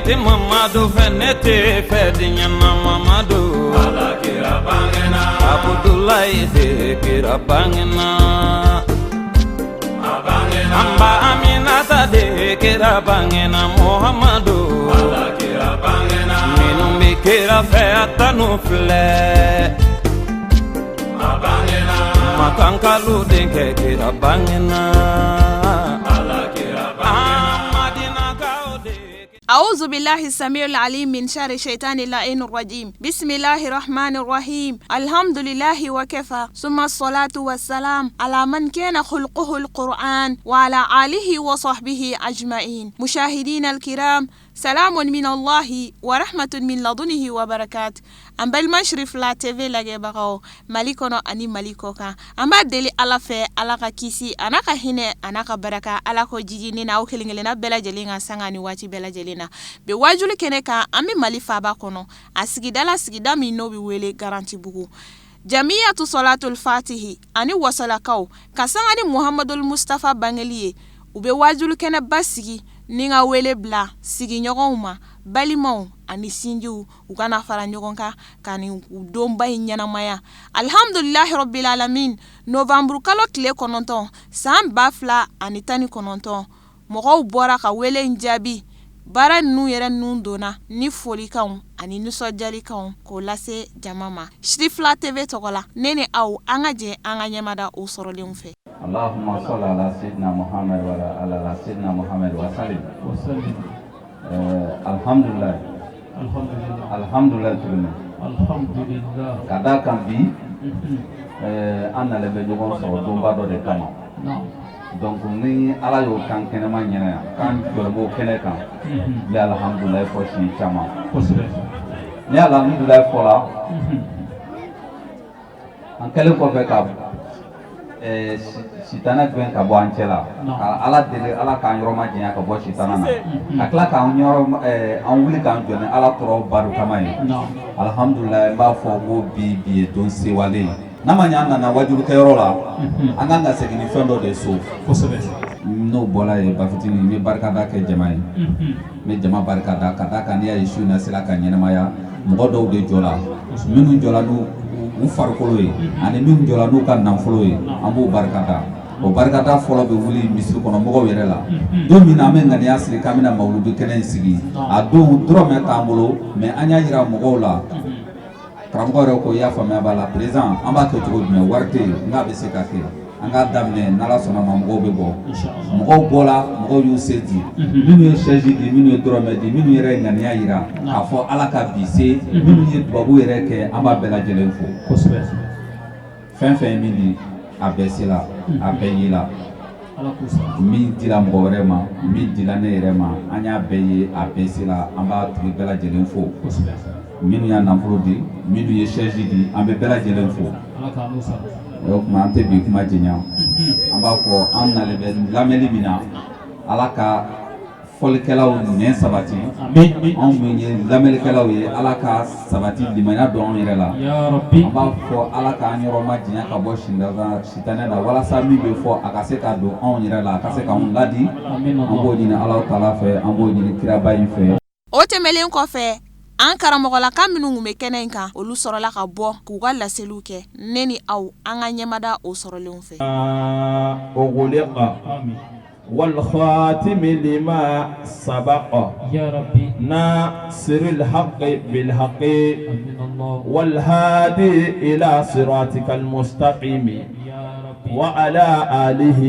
tɛ Mamadu fɛ, ne tɛ fɛ diɲɛ na Mamadu. Ala kira bangena. Abudulayi de kira bangena. A bangena. An ba Aminata de kira bangena Muhamadu. Ala kira bangena. Minnu bɛ kira fɛ a tanu filɛ. A bangena. Makankalu denkɛ kira bangena. Ala kira bangena. Madinakaw de. أعوذ بالله السميع العليم من شر الشيطان اللعين الرجيم. بسم الله الرحمن الرحيم. الحمد لله وكفى، ثم الصلاة والسلام على من كان خلقه القرآن وعلى آله وصحبه أجمعين. مشاهدينا الكرام، سلام من الله ورحمة من لدنه وبركات. An balima Sirifila TV lajɛbagaw Mali kɔnɔ ani Mali kɔ kan, an b'a deli Ala fɛ, Ala ka kisi a n'a ka hinɛ a n'a ka baraka, Ala ko jigi ni n'aw kelen kelenna bɛɛ lajɛlen ka sanga ni waati bɛɛ lajɛlen na. Bi wajuli kɛnɛ kan, an bɛ Mali faaba kɔnɔ, a sigida la, sigida min n'o bɛ wele Garantibugu, Jamiyatu Sɔlatul Fatihi ani Wasalakaw ka sanga ni Muhamadul Mustafa bangeli ye, u bɛ wajuli kɛnɛba sigi ni ka wele bila sigiɲɔgɔnw ma, balimaw ani sinjiw, u kana fara ɲɔgɔn kan ka nin donba in ɲɛnamaya. Alihamdulilahi rabbil alamin, novembre kalo tile 9 san 2019, mɔgɔw bɔra ka wele in jaabi. Baara ninnu yɛrɛ ninnu donna ni folikanw ani nisɔndiyalikanw k'o lase jama ma. Sirifila TV tɔgɔ la, ne ni aw, an ka jɛ an ka ɲɛmada o sɔrɔlenw fɛ. اللهم صل على سيدنا محمد وعلى على سيدنا محمد وسلم. وسلم. الحمد لله. الحمد لله. الحمد لله tuguni. الحمد لله. Ka d'a kan bi an nalen bɛ ɲɔgɔn sɔrɔ donba dɔ de kama. Donc ni Ala y'o kan kɛnɛma ɲɛna yan k'an jɔlen b'o kɛnɛ kan, n bɛ alhamdulilayi fɔ siɲɛ caman. Ni alhamdulilayi fɔla, an kɛlen kɔfɛ ka sitanɛ gɛn ka bɔ an cɛ la, ka Ala deli Ala k'an yɔrɔ ma janya ka bɔ sitana na, ka tila k'an yɔrɔ an wuli k'an jɔ ni Ala tɔɔrɔ barikama ye. Alhamdulilayi, n b'a fɔ ko bi bi ye don sewalen ye. N'a ma ɲɛ an nana wajulukɛyɔrɔ la, an kan ka segin ni fɛn dɔ de so. N'o bɔra yen, Bafitini, n bɛ barikada kɛ jama ye, n bɛ jama barikada ka d'a kan n'i y'a ye su in na sera ka ɲɛnamaya, mɔgɔ dɔw de jɔla, minnu jɔla n'u u farikolo ye ani minnu jɔla n'u ka nafolo ye, an b'o barikada. O barikada fɔlɔ bɛ wuli misiri kɔnɔ mɔgɔw yɛrɛ la. Don min na an bɛ ŋaniya siri k'an bɛna mawuludu kɛnɛ in sigi, a don dɔrɔmɛ t'an bolo, mais an y'a yira mɔgɔw la. Karamɔgɔ yɛrɛ ko i y'a faamuya b'a la, président, an b'a kɛ cogo jumɛn? Wari tɛ yen, n k'a bɛ se ka kɛ, an k'a daminɛ, n'Ala sɔnna ma mɔgɔw bɛ bɔ. Mɔgɔw bɔla, mɔgɔw y'u se di, minnu ye chaise di, minnu ye dɔrɔmɛ di, minnu yɛrɛ ye ŋaniya yira k'a fɔ Ala ka bi se, minnu ye dubabu yɛrɛ kɛ, an b'a bɛɛ lajɛlen fo. Fɛn fɛn ye min di, a bɛɛ sela, a bɛɛ yela. Min dira mɔgɔ wɛrɛ ma, min dila ne yɛrɛ ma, an y'a bɛɛ ye, a bɛɛ sela, an b'a tigi bɛɛ lajɛlen fo. Minnu y'a nafolo di, minnu ye chaise di, an bɛ bɛɛ lajɛlen fo. O tuma an tɛ bi kuma janya, an b'a fɔ an nalen bɛ lamɛnni min na, Ala ka fɔlikɛlaw nɛn sabati, anw min ye lamɛnnikɛlaw ye, Ala ka sabati limaniya don anw yɛrɛ la. An b'a fɔ Ala k'an yɔrɔ ma janya ka bɔ sitanɛ la, walasa min bɛ fɔ a ka se ka don anw yɛrɛ la, a ka se k'anw ladi. An b'o ɲini Ala taala fɛ, an b'o ɲini kiraba in fɛ. O tɛmɛnlen kɔfɛ, an karamɔgɔlaka minnu tun bɛ kɛnɛ in kan, olu sɔrɔla ka bɔ k'u ka laseliw kɛ. Ne ni aw, an ka ɲɛmada o sɔrɔlenw fɛ. أغلق والخاتم لما سبق يا ربي. ناصر الحق بالحق آمين الله. والهادي إلى صراطك المستقيم يا ربي. وعلى آله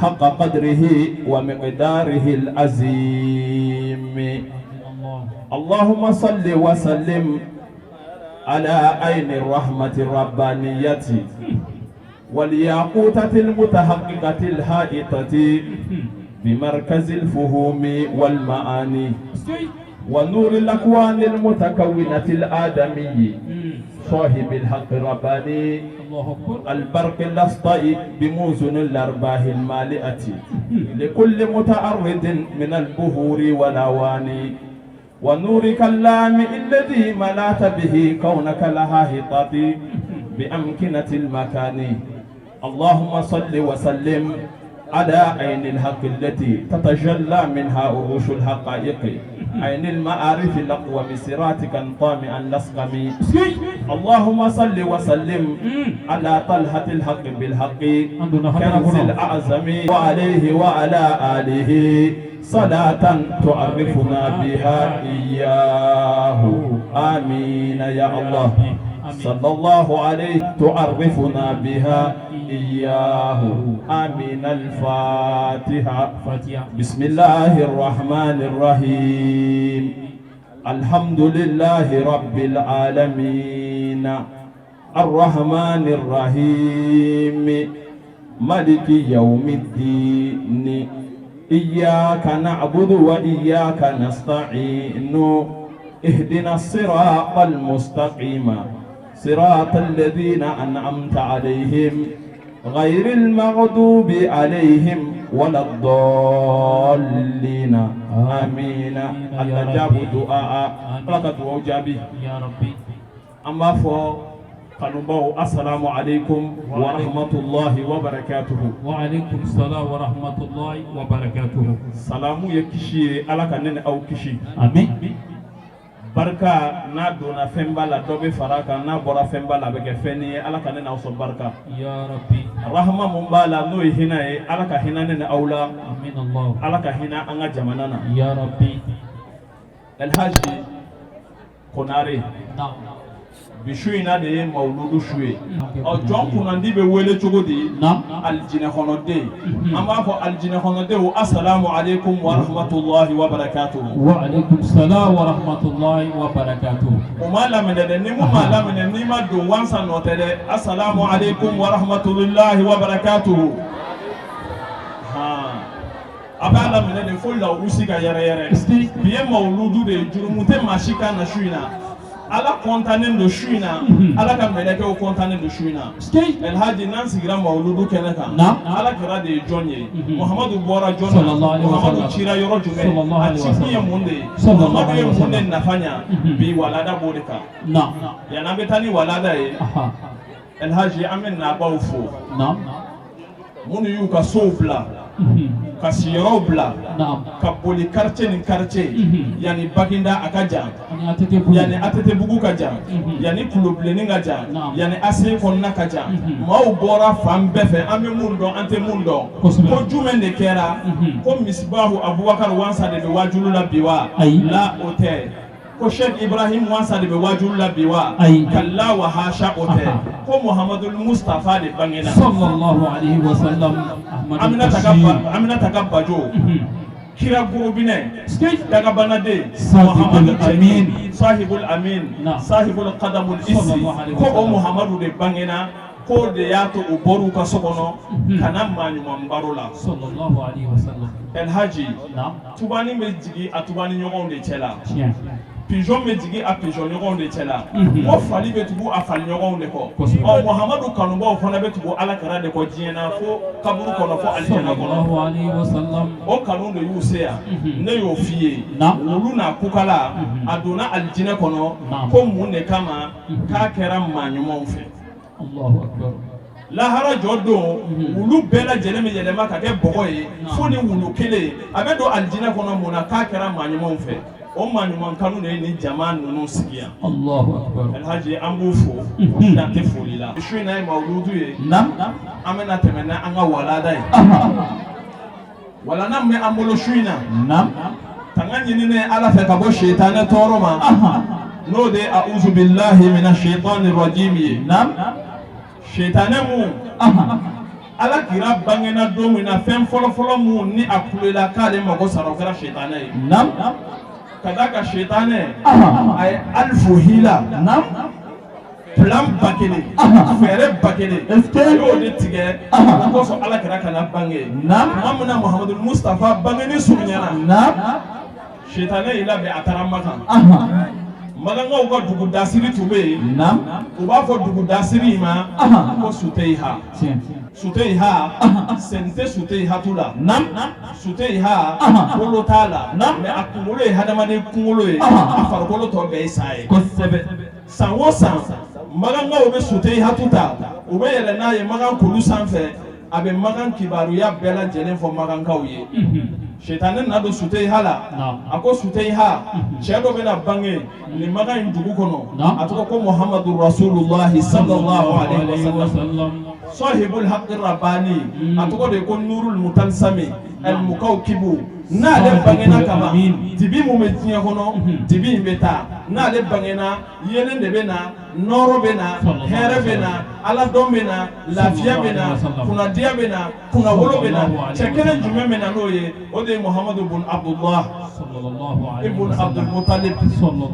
حق قدره ومقداره العظيم. آمين الله. اللهم صل وسلم على عين الرحمة الربانية والياقوتة المتحققة الحائطة بمركز الفهوم والمعاني ونور الأكوان المتكونة الآدمي صاحب الحق الرباني الله أكبر. البرق الأسطع بموزن الأرباح المالئة لكل متعرض من البهور والأواني ونورك اللامع الذي ملأت به كونك لها بأمكنة المكان. اللهم صل وسلم على عين الحق التي تتجلى منها عروش الحقائق. عين المعارف الأقوم صراطك الطامع الأسقم اللهم صل وسلم على طلحة الحق بالحق كنز الأعظم وعليه وعلى آله صلاة تعرفنا بها إياه آمين يا الله صلى الله عليه تعرفنا بها إياه آمين الفاتحة بسم الله الرحمن الرحيم الحمد لله رب العالمين الرحمن الرحيم مالك يوم الدين إياك نعبد وإياك نستعين اهدنا الصراط المستقيم صراط الذين أنعمت عليهم غير المغضوب عليهم ولا الضالين آمين الله جاب دعاء Ala ka dugawu jaabi. Ya Rabbi. An b'a fɔ kanubaw, assalamu alaikum wa rahmatullahi wa barakatuhu. Wa alaikum salam wa rahmatullahi wa barakatuhu. Salamu ye kisi ye, Ala ka ne ni aw kisi. Amin. Barika n'a donna fɛnba la, dɔ bɛ fara a kan, n'a bɔra fɛnba la, a bɛ kɛ fɛn ye. Ala ka ne n'aw sɔn barika. Ya Rabbi. Rahama mun b'a la, n'o ye hinɛ ye, Ala ka hinɛ ne ni aw la. Amin Allah. Ala ka hinɛ an ka jamana na. Ya Rabbi. Elhaji Konare, Naam. bi su in na de ye mawuludu su ye. Ɔ, jɔn kunnandi bɛ wele cogo di? Naam. Alijinɛ kɔnɔden. An b'a fɔ alijinɛ kɔnɔdenw, assalamu alaikum wa rahmatullahi wa barakatuhu. Wa alaikum salam wa rahmatullahi wa barakatuhu. O ma laminɛ dɛ. Ni mun ma laminɛ, n'i ma don wansa nɔ tɛ dɛ. Assalamu alaikum wa rahmatullahi wa barakatuhu. Han, a b'a laminɛ de fo lawurusi ka yɛrɛ yɛrɛ. Bi ye mawuludu de ye. Jurumu tɛ maa si kan na su in na. Ala kɔntannen don su in na, Ala ka mɛlɛkɛw kɔntannen don su in na. Elhaji, n'an sigira mawuludu kɛnɛ kan, Naam. Ala kɛra de ye jɔn ye? Muhamadu bɔra jɔn na? Sallallahu alaihi wa Muhamadu sallam. cira yɔrɔ jumɛn? Sallallahu A alaihi wa cikun ye sallam. mun de ye? Sallallahu Muhamadu ye alaihi wa mun de sallam. nafa ɲa? Bi walada b'o de kan. Naam. Yanni an bɛ taa ni walada ye, Aha. Elhaji, an bɛ nabaw fo, Naam. minnu y'u ka sow bila, ka siyɔrɔw bila, Naam. ka boli quartier ni quartier. Yanni Baginda a ka jan, Ani ATT bugu. yanni ATT bugu ka jan, yanni Kulobilenni ka jan, Naam. yanni ACI kɔnɔna ka jan. Maaw bɔra fan bɛɛ fɛ, an bɛ mun dɔn, an tɛ mun dɔn. Kosɛbɛ. Ko jumɛn de kɛra? Ko Misibahu Abubakar Wansa de bɛ wajulu la bi wa? Ayi. La, o tɛ. Ko Sheikh Ibrahim Wansa de bɛ wajulu la bi wa? Ayi. Kalla wa hasha, o tɛ. Aha. Ko Muhamadul Mustafa de bangena. Sallallahu alaihi wa sallam. Ahmad Aminata ka Bashir. ba, Aminata ka bajo, kira gorobinɛ, dagabanaden, Sahibul Muhammadu cɛɲi, Amin. Sahibul Amin, Naam. Sahibul Qadamul Isi. Sallallahu alaihi Ko o wasallam. Muhammadu de bangena, k'o de y'a to u bɔr'u ka so kɔnɔ ka na maa ɲuman baro la. Sallallahu alaihi wa sallam. Elhaji, Naam. tubani bɛ jigin a tubani ɲɔgɔnw de cɛ la, Tiɲɛ. pigeon bɛ jigin a pigeon ɲɔgɔnw de cɛ la, ko fali bɛ tugu a fali ɲɔgɔnw de kɔ. Kosɛbɛ. Ɔ, Muhammadu kanubaw fana bɛ tugu Ala kɛra de kɔ diɲɛ na fo kaburu kɔnɔ, fo alijana kɔnɔ. Sallallahu alaihi wa sallam. O kanu de y'u se yan. Ne y'o f'i ye. Naam. Wulu n'a kukala, a donna alijinɛ kɔnɔ. Naam. Ko mun de kama? K'a kɛra maa ɲumanw fɛ. Allahu akbar. Lahara jɔ don, wulu bɛɛ lajɛlen bɛ yɛlɛma ka kɛ bɔgɔ ye fo ni wulu kelen. A bɛ don alijinɛ kɔnɔ mun na? K'a kɛra maa ɲumanw fɛ. O maa ɲuman kanu de ye nin jama ninnu sigi yan. Allahu akbar. Alhaji, an b'u fo, dan tɛ foli la. Su in na ye mawuludu ye. Naam. An bɛna tɛmɛ n'an ka walada ye. Aha. Walanda min bɛ an bolo su in na, Naam. tanga ɲininen Ala fɛ ka bɔ setanɛ tɔɔrɔ ma, Aha. n'o de ye a'udhu billahi mina shaitani rajim ye. Naam. Setanɛ mun, Aha. Ala kira bangena don min na, fɛn fɔlɔfɔlɔ mun ni a kulela k'ale mago sara, o kɛra setanɛ ye. Naam. Ka d'a kan setanɛ, Aha. a ye alifu hila, Naam. plan 1000, Aha. fɛɛrɛ 1000, Est-ce que- a y'o de tigɛ. Aha. O kosɔn Ala kira kana bange. Naam. Tuma min na Muhamadu Mustafa bangeni surunyana, Naam. setanɛ y'i labɛn, a taara Makan. Aha. Makankaw ka dugu dasiri tun bɛ yen. Naam. U b'a fɔ dugu dasiri in ma Aha. ko Suteyiha. Tiɲɛ. Suteyiha, sen tɛ Suteyihatu la. Naam. Suteyiha, Aha. bolo t'a la, Naam. mais a kunkolo ye hadamaden kunkolo ye, Aha. a farikolo tɔ bɛɛ ye sa ye. Kosɛbɛ. San o san, makankaw bɛ Suteyihatu ta, u bɛ yɛlɛ n'a ye Makan kulu sanfɛ. A bɛ Makan kibaruya bɛɛ lajɛlen fɔ Makankaw ye. Sitanɛ na don Suteyiha la, a ko Suteyiha, cɛ dɔ bɛna bange nin Makan in dugu kɔnɔ, a tɔgɔ ko Muhamadu Rasulullahi sallallahu alaihi wasallam, sahibul haqqi rabbani, a tɔgɔ de ye ko Nurul Mutalisami al-Mukawkibu. N'ale bangena kaban, dibi mun bɛ diɲɛ kɔnɔ, dibi in bɛ taa. N'ale bangena, yeelen de bɛ na, nɔɔrɔ bɛ na, hɛrɛ bɛ na, ala dɔn bɛ na, lafiya bɛ na, kunnadiya bɛ na, kunnawolo bɛ na. Cɛ kelen jumɛn bɛ na n'o ye? O de ye Muhamadu bun Abdullah ibn Abdul Muttalib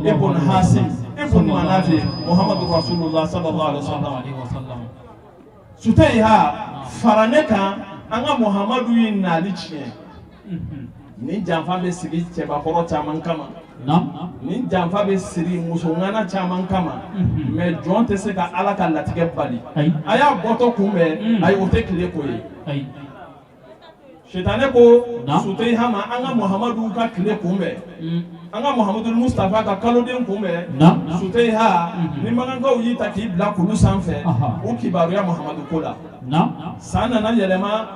ibn Hasim ibn Manafi, Muhamadu Rasulullah sallallahu alaihi wasallam. Suteyiha, fara ne kan, an ka Muhamadu ye nali tiɲɛ. Nin janfa bɛ sigi cɛbakɔrɔ caman kama, nin janfa bɛ siri muso ŋana caman kama, mais jɔn tɛ se ka Ala ka latigɛ bali. A y'a bɔtɔ kunbɛn, ayi, o tɛ tile ko ye. Sitanɛ ko Suteyiha ma, an ka Muhamadu ka tile kunbɛn, an ka Muhamadu Mustafa ka kaloden kunbɛn. Suteyiha, ni Makankaw y'i ta k'i bila kulu sanfɛ, u kibaruya Muhamadu ko la. San nana yɛlɛma,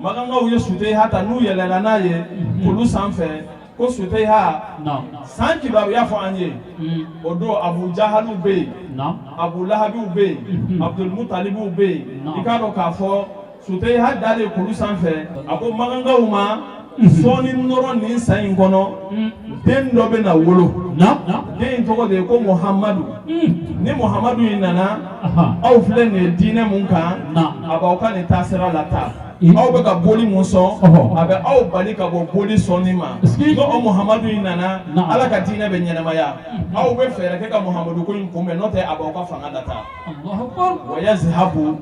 Makankaw ye Suteyiha ta, n'u yɛlɛla n'a ye kulu sanfɛ, ko Suteyiha, san kibaruya fɔ an ye. O don, Abu Jahaliw bɛ yen, Abu Lahabiw bɛ yen, Abdulmutalibiw bɛ yen. I k'a dɔn k'a fɔ Suteyiha dalen kulu sanfɛ, a ko Makankaw ma, sɔɔni nɔrɔ nin san in kɔnɔ, den dɔ bɛ na wolo, den in tɔgɔ de ye ko Muhamadu. Ni Muhamadu in nana, aw filɛ nin ye diinɛ mun kan, a b'aw ka nin taasira la taa. Aw bɛ ka boli mun sɔn, a bɛ aw bali ka bɔ boli sɔnni ma. N'o Muhamadu in nana, Ala ka diinɛ bɛ ɲɛnamaya. Aw bɛ fɛɛrɛ kɛ ka Muhamadu ko in kunbɛn, n'o tɛ a b'aw ka fanga lata. Wa yazhabu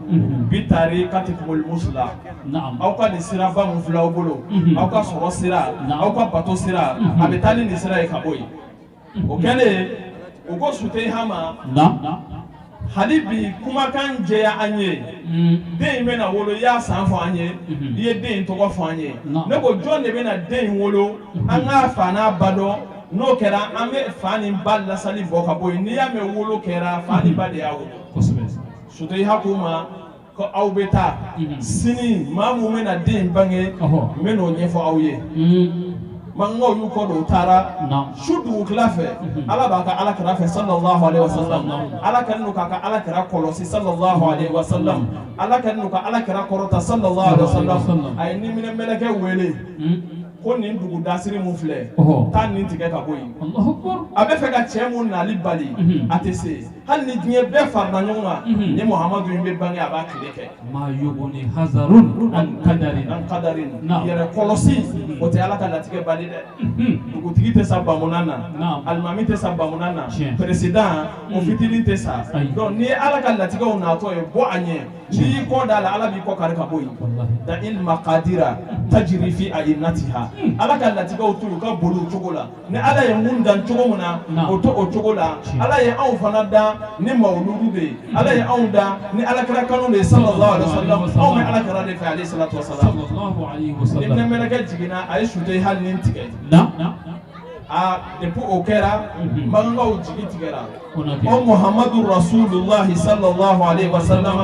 bi tariqatikumul musla, aw ka nin siraba mun filɛ aw bolo, aw ka sɔrɔ sira, aw ka bato sira, a bɛ taa ni nin sira ye ka bɔ yen. O kɛlen, u ko Suteyiha ma, hali bi kumakan jɛya an ye, den in bɛna wolo, i y'a san fɔ an ye, i ye den in tɔgɔ fɔ an ye. Ne ko jɔn de bɛna den in wolo? An k'a fa n'a ba dɔn. N'o kɛra, an bɛ fa ni ba lasali bɔ ka bɔ yen. N'i y'a mɛn wolo kɛra, fa ni ba de y'a wolo. Suteyiha k'u ma ko aw bɛ taa sini, maa mun bɛna den in bange, n bɛ n'o ɲɛfɔ aw ye. Makankaw y'u kɔ don, u taara. Su dugutila fɛ, Ala b'a ka ala kira fɛ sallallahu alaihi wasallam. Ala kɛlen don k'a ka ala kira kɔlɔsi sallallahu alaihi wasallam. Ala kɛlen don ka ala kira kɔrɔta sallallahu alaihi wasallam. A ye niminɛ mɛlɛkɛ wele ko nin dugu dasiri mun filɛ, taa nin tigɛ ka bɔ yen. A bɛ fɛ ka cɛ mun nali bali, a tɛ se. Hali ni diɲɛ bɛɛ farala ɲɔgɔn kan, ni Muhamadu in bɛ bange, a b'a tile kɛ. Ma yuguni hazarun an kadarin. An kadarin. Yɛrɛ kɔlɔsi, o tɛ Ala ka latigɛ bali dɛ. Dugutigi tɛ sa bamunan na, alimami tɛ sa bamunan na, président o fitinin tɛ sa. Donc n'i ye Ala ka latigɛw natɔ ye, bɔ a ɲɛ. N'i y'i kɔ da la, Ala b'i kɔ kari ka bɔ yen. Da'il maqadira tajri fi a'inatiha. Ala ka latigɛw to u ka boli o cogo la. Ni Ala ye mun dan cogo min na, o to o cogo la. Ala ye anw fana dan ni mawuludu de ye. Ala ye anw dan ni alakira kanu de ye sallallahu alaihi wasallam. Anw bɛ alakira de fɛ alayhi salatu wasalam. Ni mɛlɛkɛ jiginna, a ye Suteyiha nin tigɛ. Aa, depuis o kɛra, Makankaw jigi tigɛra. O Muhamadu Rasulullahi sallallahu alaihi wasallam,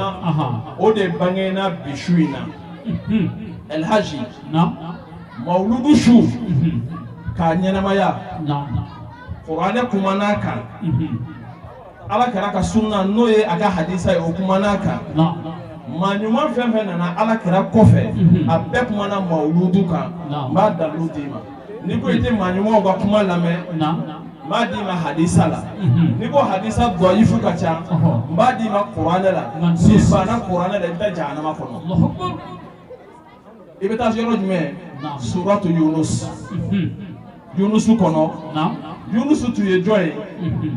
o de bangena bi su in na. Elhaji, mawuludu su k'a ɲɛnamaya, kuranɛ kumana kan, ala kira ka sunna, n'o ye a ka hadisa ye, o kumana kan. Maa ɲuman fɛn fɛn nana ala kira kɔfɛ, a bɛɛ kumana mawuludu kan. N b'a dalilu d'i ma. N'i ko i tɛ maa ɲumanw ka kuma lamɛn, n b'a d'i ma hadisa la. N'i ko hadisa dɔyifu ka ca, n b'a d'i ma kuranɛ la. N'i banna kuranɛ la, i bɛ taa jahanama kɔnɔ. I bɛ taa yɔrɔ jumɛn? Suratu Yunus. Yunusu kɔnɔ, Yunusu tun ye jɔn ye?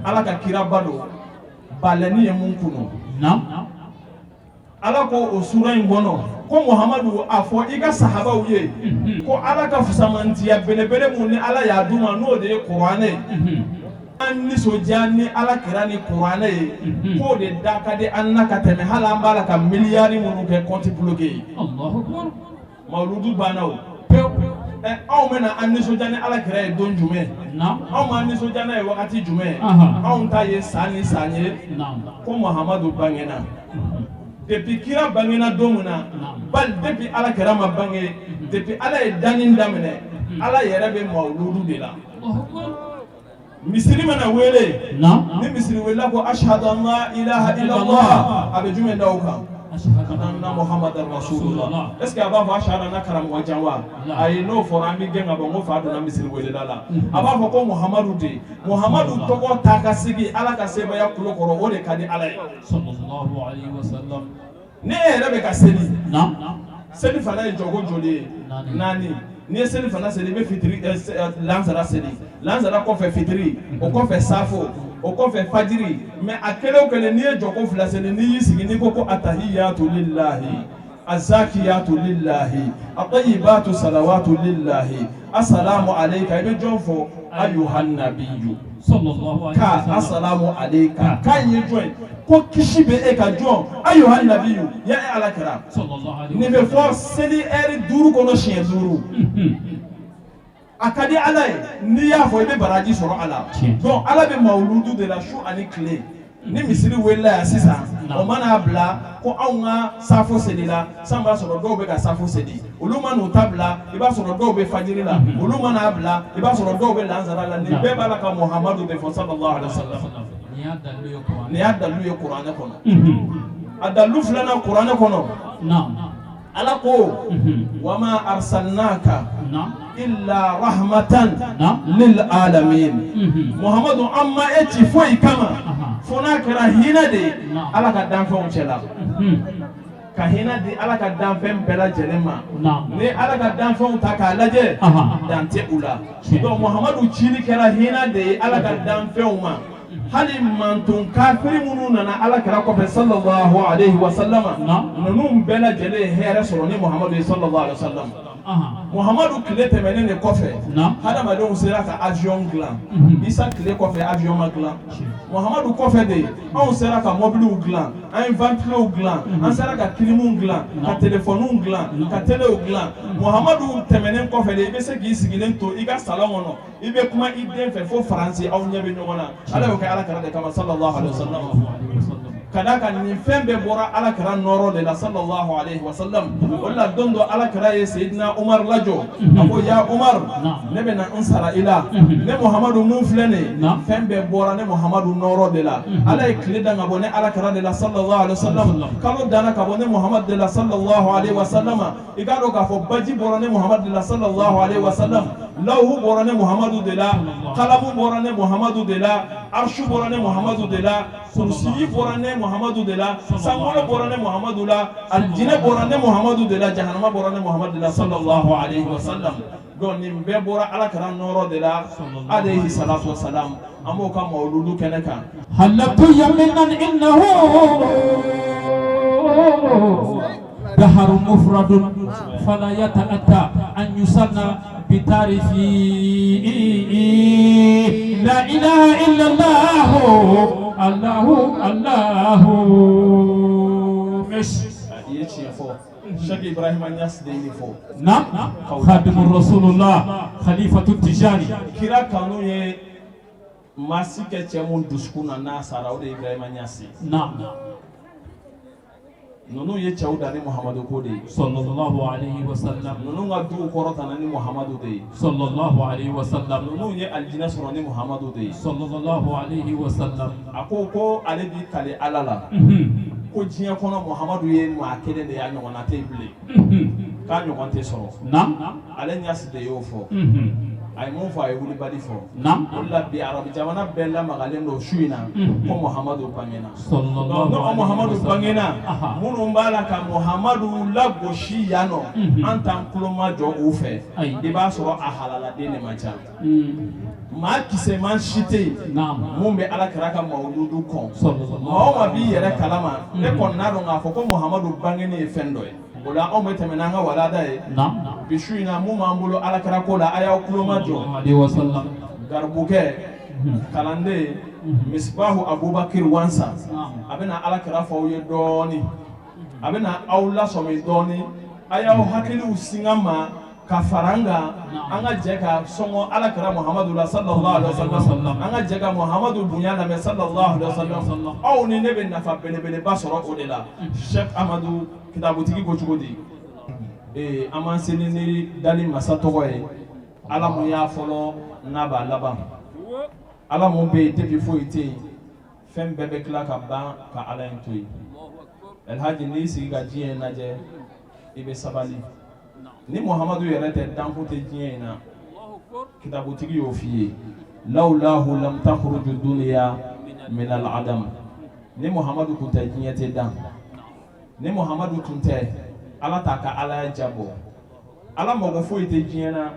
Ala ka kiraba don, balɛni ye mun kunu. Ala ko o sura in kɔnɔ ko Muhamadu, a fɔ i ka sahabaw ye ko Ala ka fusamantiya belebele mun ni Ala y'a d'u ma, n'o de ye kuranɛ ye, an nisɔndiya ni ala kira ni kuranɛ ye, k'o de da ka di an na ka tɛmɛ hali an b'a la ka miliyari minnu kɛ compte bloqué ye. Mawuludu banna o pewu. Ɛ, anw bɛna an nisɔndiya ni ala kira ye don jumɛn? Anw b'an nisɔndiya n'a ye wagati jumɛn? Anw ta ye san ni san ye ko Muhamadu bangena. Depuis kira bangena don min na, bali depuis Ala kira ma bange, depuis Ala ye danni daminɛ, Ala yɛrɛ bɛ mawuludu de la. Misiri mana wele, ni misiri welela ko ashhadu an la ilaha illallah, a bɛ jumɛn da o kan? Anna Muhammadan Rasulullah. Est-ce que a b'a fɔ ashhadu anna karamɔgɔ jan wa? Ayi, n'o fɔra an bɛ gɛn ka bɔ n ko fa donna misiri welela la. A b'a fɔ ko Muhammadu de, Muhammadu tɔgɔ ta ka sigi Ala ka sebaaya kulo kɔrɔ, o de ka di Ala ye. Sallallahu alayhi wa sallam. Ne e yɛrɛ bɛ ka seli, seli fana ye jɔko joli ye? 4. N'i ye seli fana seli, i bɛ fitiri lansara seli, lansara kɔfɛ fitiri, o kɔfɛ safo, o kɔfɛ fajiri. Mais a kelen o kelen, n'i ye jɔko 2 seli, n'i y'i sigi, n'i ko ko atahiyatu lillahi azakiyatu lillahi atayibatu salawatu lillahi assalamu alayka, i bɛ jɔn fɔ? Ayuhan nabiyyu ka assalamu alayka, k'a ye jɔn ye? Ko kisi bɛ e ka jɔn, ayuhan nabiyyu, ya e Ala kira. Nin bɛ fɔ seli ɛri 5 kɔnɔ siɲɛ 5. A ka di Ala ye, n'i y'a fɔ i bɛ baraji sɔrɔ a la. Donc Ala bɛ mawuludu de la su ani tile. Ni misiri welela yan sisan, o mana bila ko anw ka safo selila, san b'a sɔrɔ dɔw bɛ ka safo seli, olu ma n'u ta bila, i b'a sɔrɔ dɔw bɛ fajiri la, olu mana bila, i b'a sɔrɔ dɔw bɛ lansara la. Nin bɛɛ b'a la ka Muhamadu de fɔ sallallahu alaihi wasallam. Nin y'a dalilu ye Kuranɛ kɔnɔ. A dalilu filanan Kuranɛ kɔnɔ, Ala ko wama arsalnaka illa rahmatan lil alamin. Muhammadu, an ma e ci foyi kama fo n'a kɛra hinɛ de ye Ala ka danfɛnw cɛ la, ka hinɛ di Ala ka danfɛn bɛɛ lajɛlen ma. Ni Ala ka danfɛnw ta k'a lajɛ, dan tɛ u la. Donc Muhammadu cili kɛra hinɛ de ye Ala ka danfɛnw ma. Hali mantun kafiri minnu nana Ala kira kɔfɛ sallallahu alayhi wa sallam, ninnu bɛɛ lajɛlen ye hɛrɛ sɔrɔ ni Muhammadu ye sallallahu alayhi wa sallam. Muhammadu tile tɛmɛnen de kɔfɛ, hadamadenw sera ka avion dilan. Isa tile kɔfɛ, avion ma dilan. Muhammadu kɔfɛ de anw sera ka mobiliw dilan, an ye ventilow dilan, an sera ka kilimuw dilan, ka telefɔniw dilan, ka telew dilan. Muhammadu tɛmɛnen kɔfɛ de i bɛ se k'i sigilen to i ka salon kɔnɔ, i bɛ kuma i den fɛ fo Faransi, aw ɲɛ bɛ ɲɔgɔn na. Ala y'o kɛ Ala kira de kama sallallahu alaihi wa sallam. Ka d'a kan nin fɛn bɛɛ bɔra Ala kira nɔɔrɔ de la sallallahu alaihi wa sallam. O de la don dɔ Ala kira ye Seyidina Umar lajɔ, a ko ya Umar, ne bɛ na n sara i la. Ne Muhamadu mun filɛ nin ye, fɛn bɛɛ bɔra ne Muhamadu nɔɔrɔ de la. Ala ye tile dan ka bɔ ne Ala kira de la sallallahu alaihi wa sallam, kalo danna ka bɔ ne Muhamadu de la sallallahu alaihi wa sallam. I k'a dɔn k'a fɔ baji bɔra ne Muhamadu de la sallallahu alaihi wa sallam, lawhu bɔra ne Muhamadu de la, kalamu bɔra ne Muhamadu de la, arshu bɔra ne Muhamadu de la, kurusiyi bɔra ne Muhamadu de la, sankolo bɔra ne Muhamadu la, alijinɛ bɔra ne Muhamadu de la, jahanama bɔra ne Muhamadu de la sallallahu alaihi wa sallam. Donc nin bɛɛ bɔra Ala kira nɔɔrɔ de la alayhi salatu wa salam. An b'o ka mawuludu kɛnɛ kan. Halatu yaminan innahu دهر مفرد فلا يتأتى أن يسنى بتعريفه. لا إله إلا الله الله الله. مش Cheikh Ibrahim Niass de ye fɔ. نعم، خادم الرسول الله خليفة التجاني. Kira kanu ye maa si kɛ cɛ mun dusukun na n'a sara, o de ye Ibrahima Niass ye. نعم. Ninnu ye cɛw da ni Muhamadu ko de ye. Sallallahu alayhi wa sallam. Ninnu ka duw kɔrɔtana ni Muhamadu de ye. Sallallahu alayhi wa sallam. Ninnu ye alijinɛ sɔrɔ ni Muhamadu de ye. Sallallahu alayhi wa sallam. A ko ko ale b'i kale Ala la, ko diɲɛ kɔnɔ Muhamadu ye maa kelen de ye, a ɲɔgɔnna tɛ yen bilen, k'a ɲɔgɔn tɛ sɔrɔ. Ale Niass de y'o fɔ. A ye mun fɔ? A ye wulibali fɔ. O de la bi arabu jamana bɛɛ lamagalen don su in na ko Muhamadu bangena. N'o Muhamadu bangena, minnu b'a la ka Muhamadu lagosi yan nɔ, an t'an tulo ma jɔ u fɛ. I b'a sɔrɔ a halaladen de man ca. Maa kisɛman si tɛ yen mun bɛ Ala kira ka mawuludu kɔn. Maa o maa b'i yɛrɛ kalama, e kɔni n'a dɔn k'a fɔ ko Muhamadu bangeni ye fɛn dɔ ye. O la anw bɛ tɛmɛ n'an ka walada ye bi su in na. Mun b'an bolo Ala kira ko la, a y'aw tulo ma jɔ. Garibukɛ kalanden Misibahu Abubakar Wansa, a bɛna Ala kira fɔ aw ye dɔɔni, a bɛna aw lasɔmi dɔɔni, a y'aw hakiliw singa ma Ka fara an kan, an ka jɛ ka sɔngɔ Ala kira Muhamadu la sallallahu alaihi wa sallam, an ka jɛ ka Muhamadu bonya lamɛn sallallahu alaihi wa sallam. Aw ni ne bɛ nafa belebeleba sɔrɔ o de la. Cheikh Amadu kitabutigi ko cogo di? An b'an seli ni dali masa tɔgɔ ye, Ala mun y'a fɔlɔ n'a b'a laban, Ala mun bɛ yen depuis foyi tɛ yen, fɛn bɛɛ bɛ tila ka ban ka Ala in to yen. Elhaji, n'i sigi ka diɲɛ in lajɛ, i bɛ sabali. Ni Muhamadu yɛrɛ tɛ, danko tɛ diɲɛ in na. Kitabutigi y'o f'i ye, lawulahu lam takhruju dunya min al-adam. Ni Muhamadu tun tɛ, diɲɛ tɛ dan. Ni Muhamadu tun tɛ, Ala t'a ka Alaya jabɔ. Ala mago foyi tɛ diɲɛ na,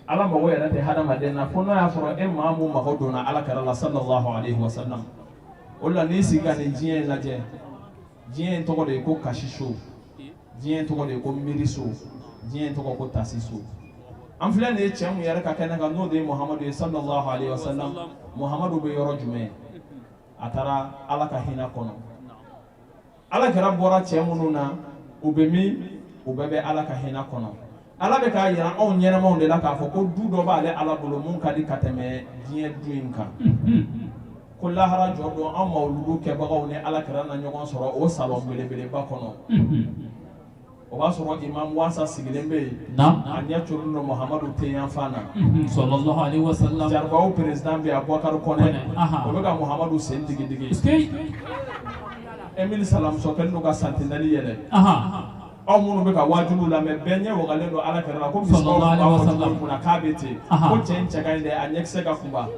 Ala mago yɛrɛ tɛ hadamaden na, fo n'a y'a sɔrɔ e maa mun mago donna Ala kɛra la sallallahu alaihi wa sallam. O la, n'i sigi ka nin diɲɛ in lajɛ, diɲɛ in tɔgɔ de ye ko kasiso, diɲɛ in tɔgɔ de ye ko miiriso, diɲɛ in tɔgɔ ko tasiso. An filɛ nin ye cɛ mun yɛrɛ ka kɛnɛ kan, n'o de ye Muhamadu ye sallallahu alaihi wa sallam. Muhamadu bɛ yɔrɔ jumɛn? A taara Ala ka hinɛ kɔnɔ. Ala kɛra bɔra cɛ minnu na, u bɛ min? U bɛɛ bɛ Ala ka hinɛ kɔnɔ. Ala bɛ k'a yira anw ɲɛnamaw de la k'a fɔ ko du dɔ b'ale Ala bolo mun ka di ka tɛmɛ diɲɛ du in kan, ko lahara jɔ don, an mawuludu kɛbagaw ni Ala kɛra na ɲɔgɔn sɔrɔ o salon belebeleba kɔnɔ. O b'a sɔrɔ Imam Wasa sigilen bɛ yen, a ɲɛ coron don Muhamadu tenyanfan na. Sallallahu alaihi wasallam. Jaribaw président bɛ yen, Abubakar Kɔnɛ, o bɛ ka Muhamadu sen digi digi. Emile Salamusɔ kɛlen don ka santinɛli yɛlɛ. Aw minnu bɛ ka waajulu lamɛn, bɛɛ ɲɛ wagalen don Ala kɛra la ko misibaw b'a fɔ cogo min na k'a bɛ ten, ko cɛ in cɛ ka ɲi dɛ, a ɲɛkisɛ ka kunba,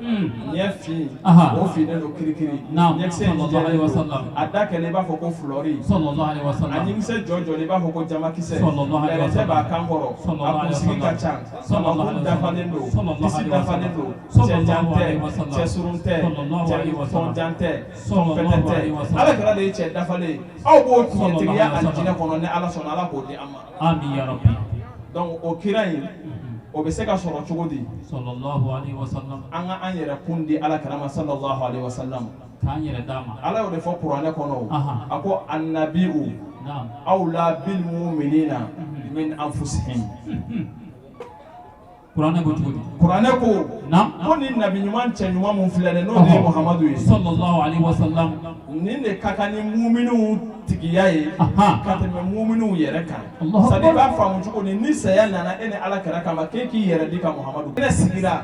ɲɛ fin, o finnen don kirikiri, ɲɛkisɛ in jɛlen don, a da kɛlen i b'a fɔ ko fulɔri, a ɲinkisɛ jɔ jɔlen i b'a fɔ ko jamakisɛ, lɛrɛtɛ b'a kan kɔrɔ, a kunsigi ka ca, kamakun dafalen don, disi dafalen don, cɛ jan tɛ, cɛ surun tɛ, cɛ tɔnjan tɛ, tɔnfɛtɛ tɛ, Ala kɛra de ye cɛ dafalen ye. Aw b'o tiɲɛtigiya alijinɛ kɔnɔ ni Ala sɔnna, Ala k'o di an ma. Amin ya rabbi. Donc o kira in, o bɛ se ka sɔrɔ cogo di? Sallallahu alaihi wasallam. An ka an yɛrɛ kun di Ala kira ma sallallahu alaihi wasallam. K'an yɛrɛ d'a ma. Ala y'o de fɔ kuranɛ kɔnɔ o. A ko annabiu awla bil mu'minina min anfusihim. Kuranɛ ko cogo di? Kuranɛ ko ko ni nabi ɲuman cɛ ɲuman mun filɛ dɛ, n'o de ye Muhamadu ye sallallahu alaihi wasallam, nin de ka kan ni muminuw tigiya ye ka tɛmɛ muminuw yɛrɛ kan. C'est-à-dire, i b'a faamu cogo di? Ni saya nana e ni Ala kɛra kama, k'e k'i yɛrɛ di ka Muhamadu kɛnɛ sigira,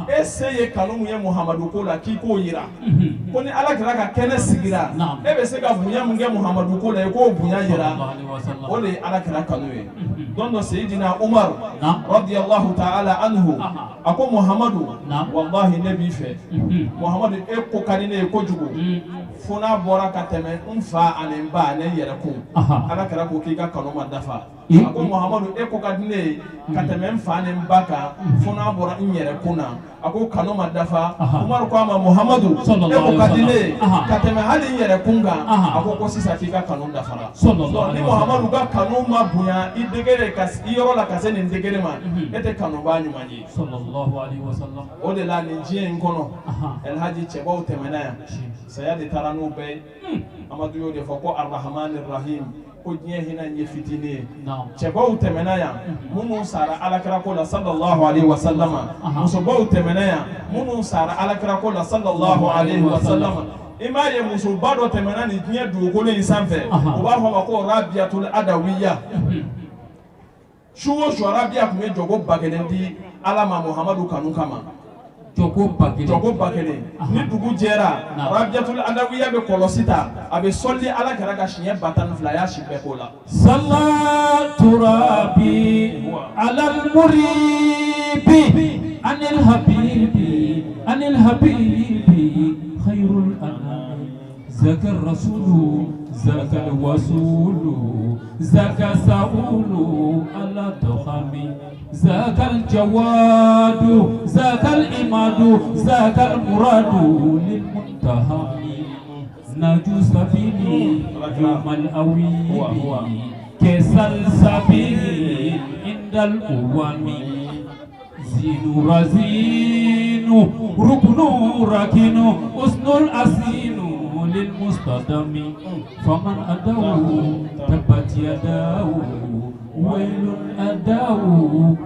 e se ye kanu mun ye Muhamadu ko la, k'i k'o yira. Ko ni Ala kɛra ka kɛnɛ sigira, e bɛ se ka bonya mun kɛ Muhamadu ko la, i k'o bonya yira. O de ye Ala kɛra kanu ye. Don dɔ, Seyidina Umaru radiyallahu ta'ala anhu, a ko Muhamadu, wallahi ne b'i fɛ. Muhamadu, e ko ka di ne ye kojugu, fo n'a bɔra ka tɛmɛ n fa ani n ba ani n yɛrɛ kun. Ala kɛra ko k'i ka kanu ma dafa. A ko Muhamadu, e ko ka di ne ye ka tɛmɛ n fa ni n ba kan, fo n'a bɔra n yɛrɛ kun na. A ko kanu ma dafa. Umaru ko a ma, Muhamadu, e ko ka di ne ye ka tɛmɛ hali n yɛrɛ kun kan. A ko sisan k'i ka kanu dafara. Ni Muhamadu ka kanu ma bonya i degré ka i yɔrɔ la ka se nin degré ma, e tɛ kanubaa ɲuman ye. O de la, nin diɲɛ in kɔnɔ, Elhaji, cɛbaw tɛmɛna yan, saya de taara n'u bɛɛ ye. Amadu y'o de fɔ ko arrahamani rahim, ko diɲɛ hinɛ in ye fitinin ye. Cɛbaw tɛmɛna yan minnu sara alakira ko la sallallahu alaihi wa sallama, musobaw tɛmɛna yan minnu sara alakira ko la sallallahu alaihi wa sallama. I m'a ye, musoba dɔ tɛmɛna nin diɲɛ dugukolo in sanfɛ, u b'a fɔ a ma ko Rabiyatul Adawiya. Su o su, Arabiya tun bɛ jɔko 1000 di Ala ma Muhamadu kanu kama. Jɔko 1000. Jɔko 1000. Ni dugu jɛra, Rabiyatul Adawiya bɛ kɔlɔsi ta, a bɛ sɔli Ala kɛra ka siɲɛ 120. A y'a si bɛɛ k'o la. Salatu rabbi ala al-muribi anil habibi anil habibi khairul anam zaka rasulu zaka wasulu zaka saulu ala tukhami zaka al-jawadu zaka al-imadu zaka al-muradu lil muntahami naju sabili yawmal awibi kesal sabili indal uwami zinu razinu ruknu rakinu usnul asinu lil mustadami faman adawu tabbat yadahu wailun adawu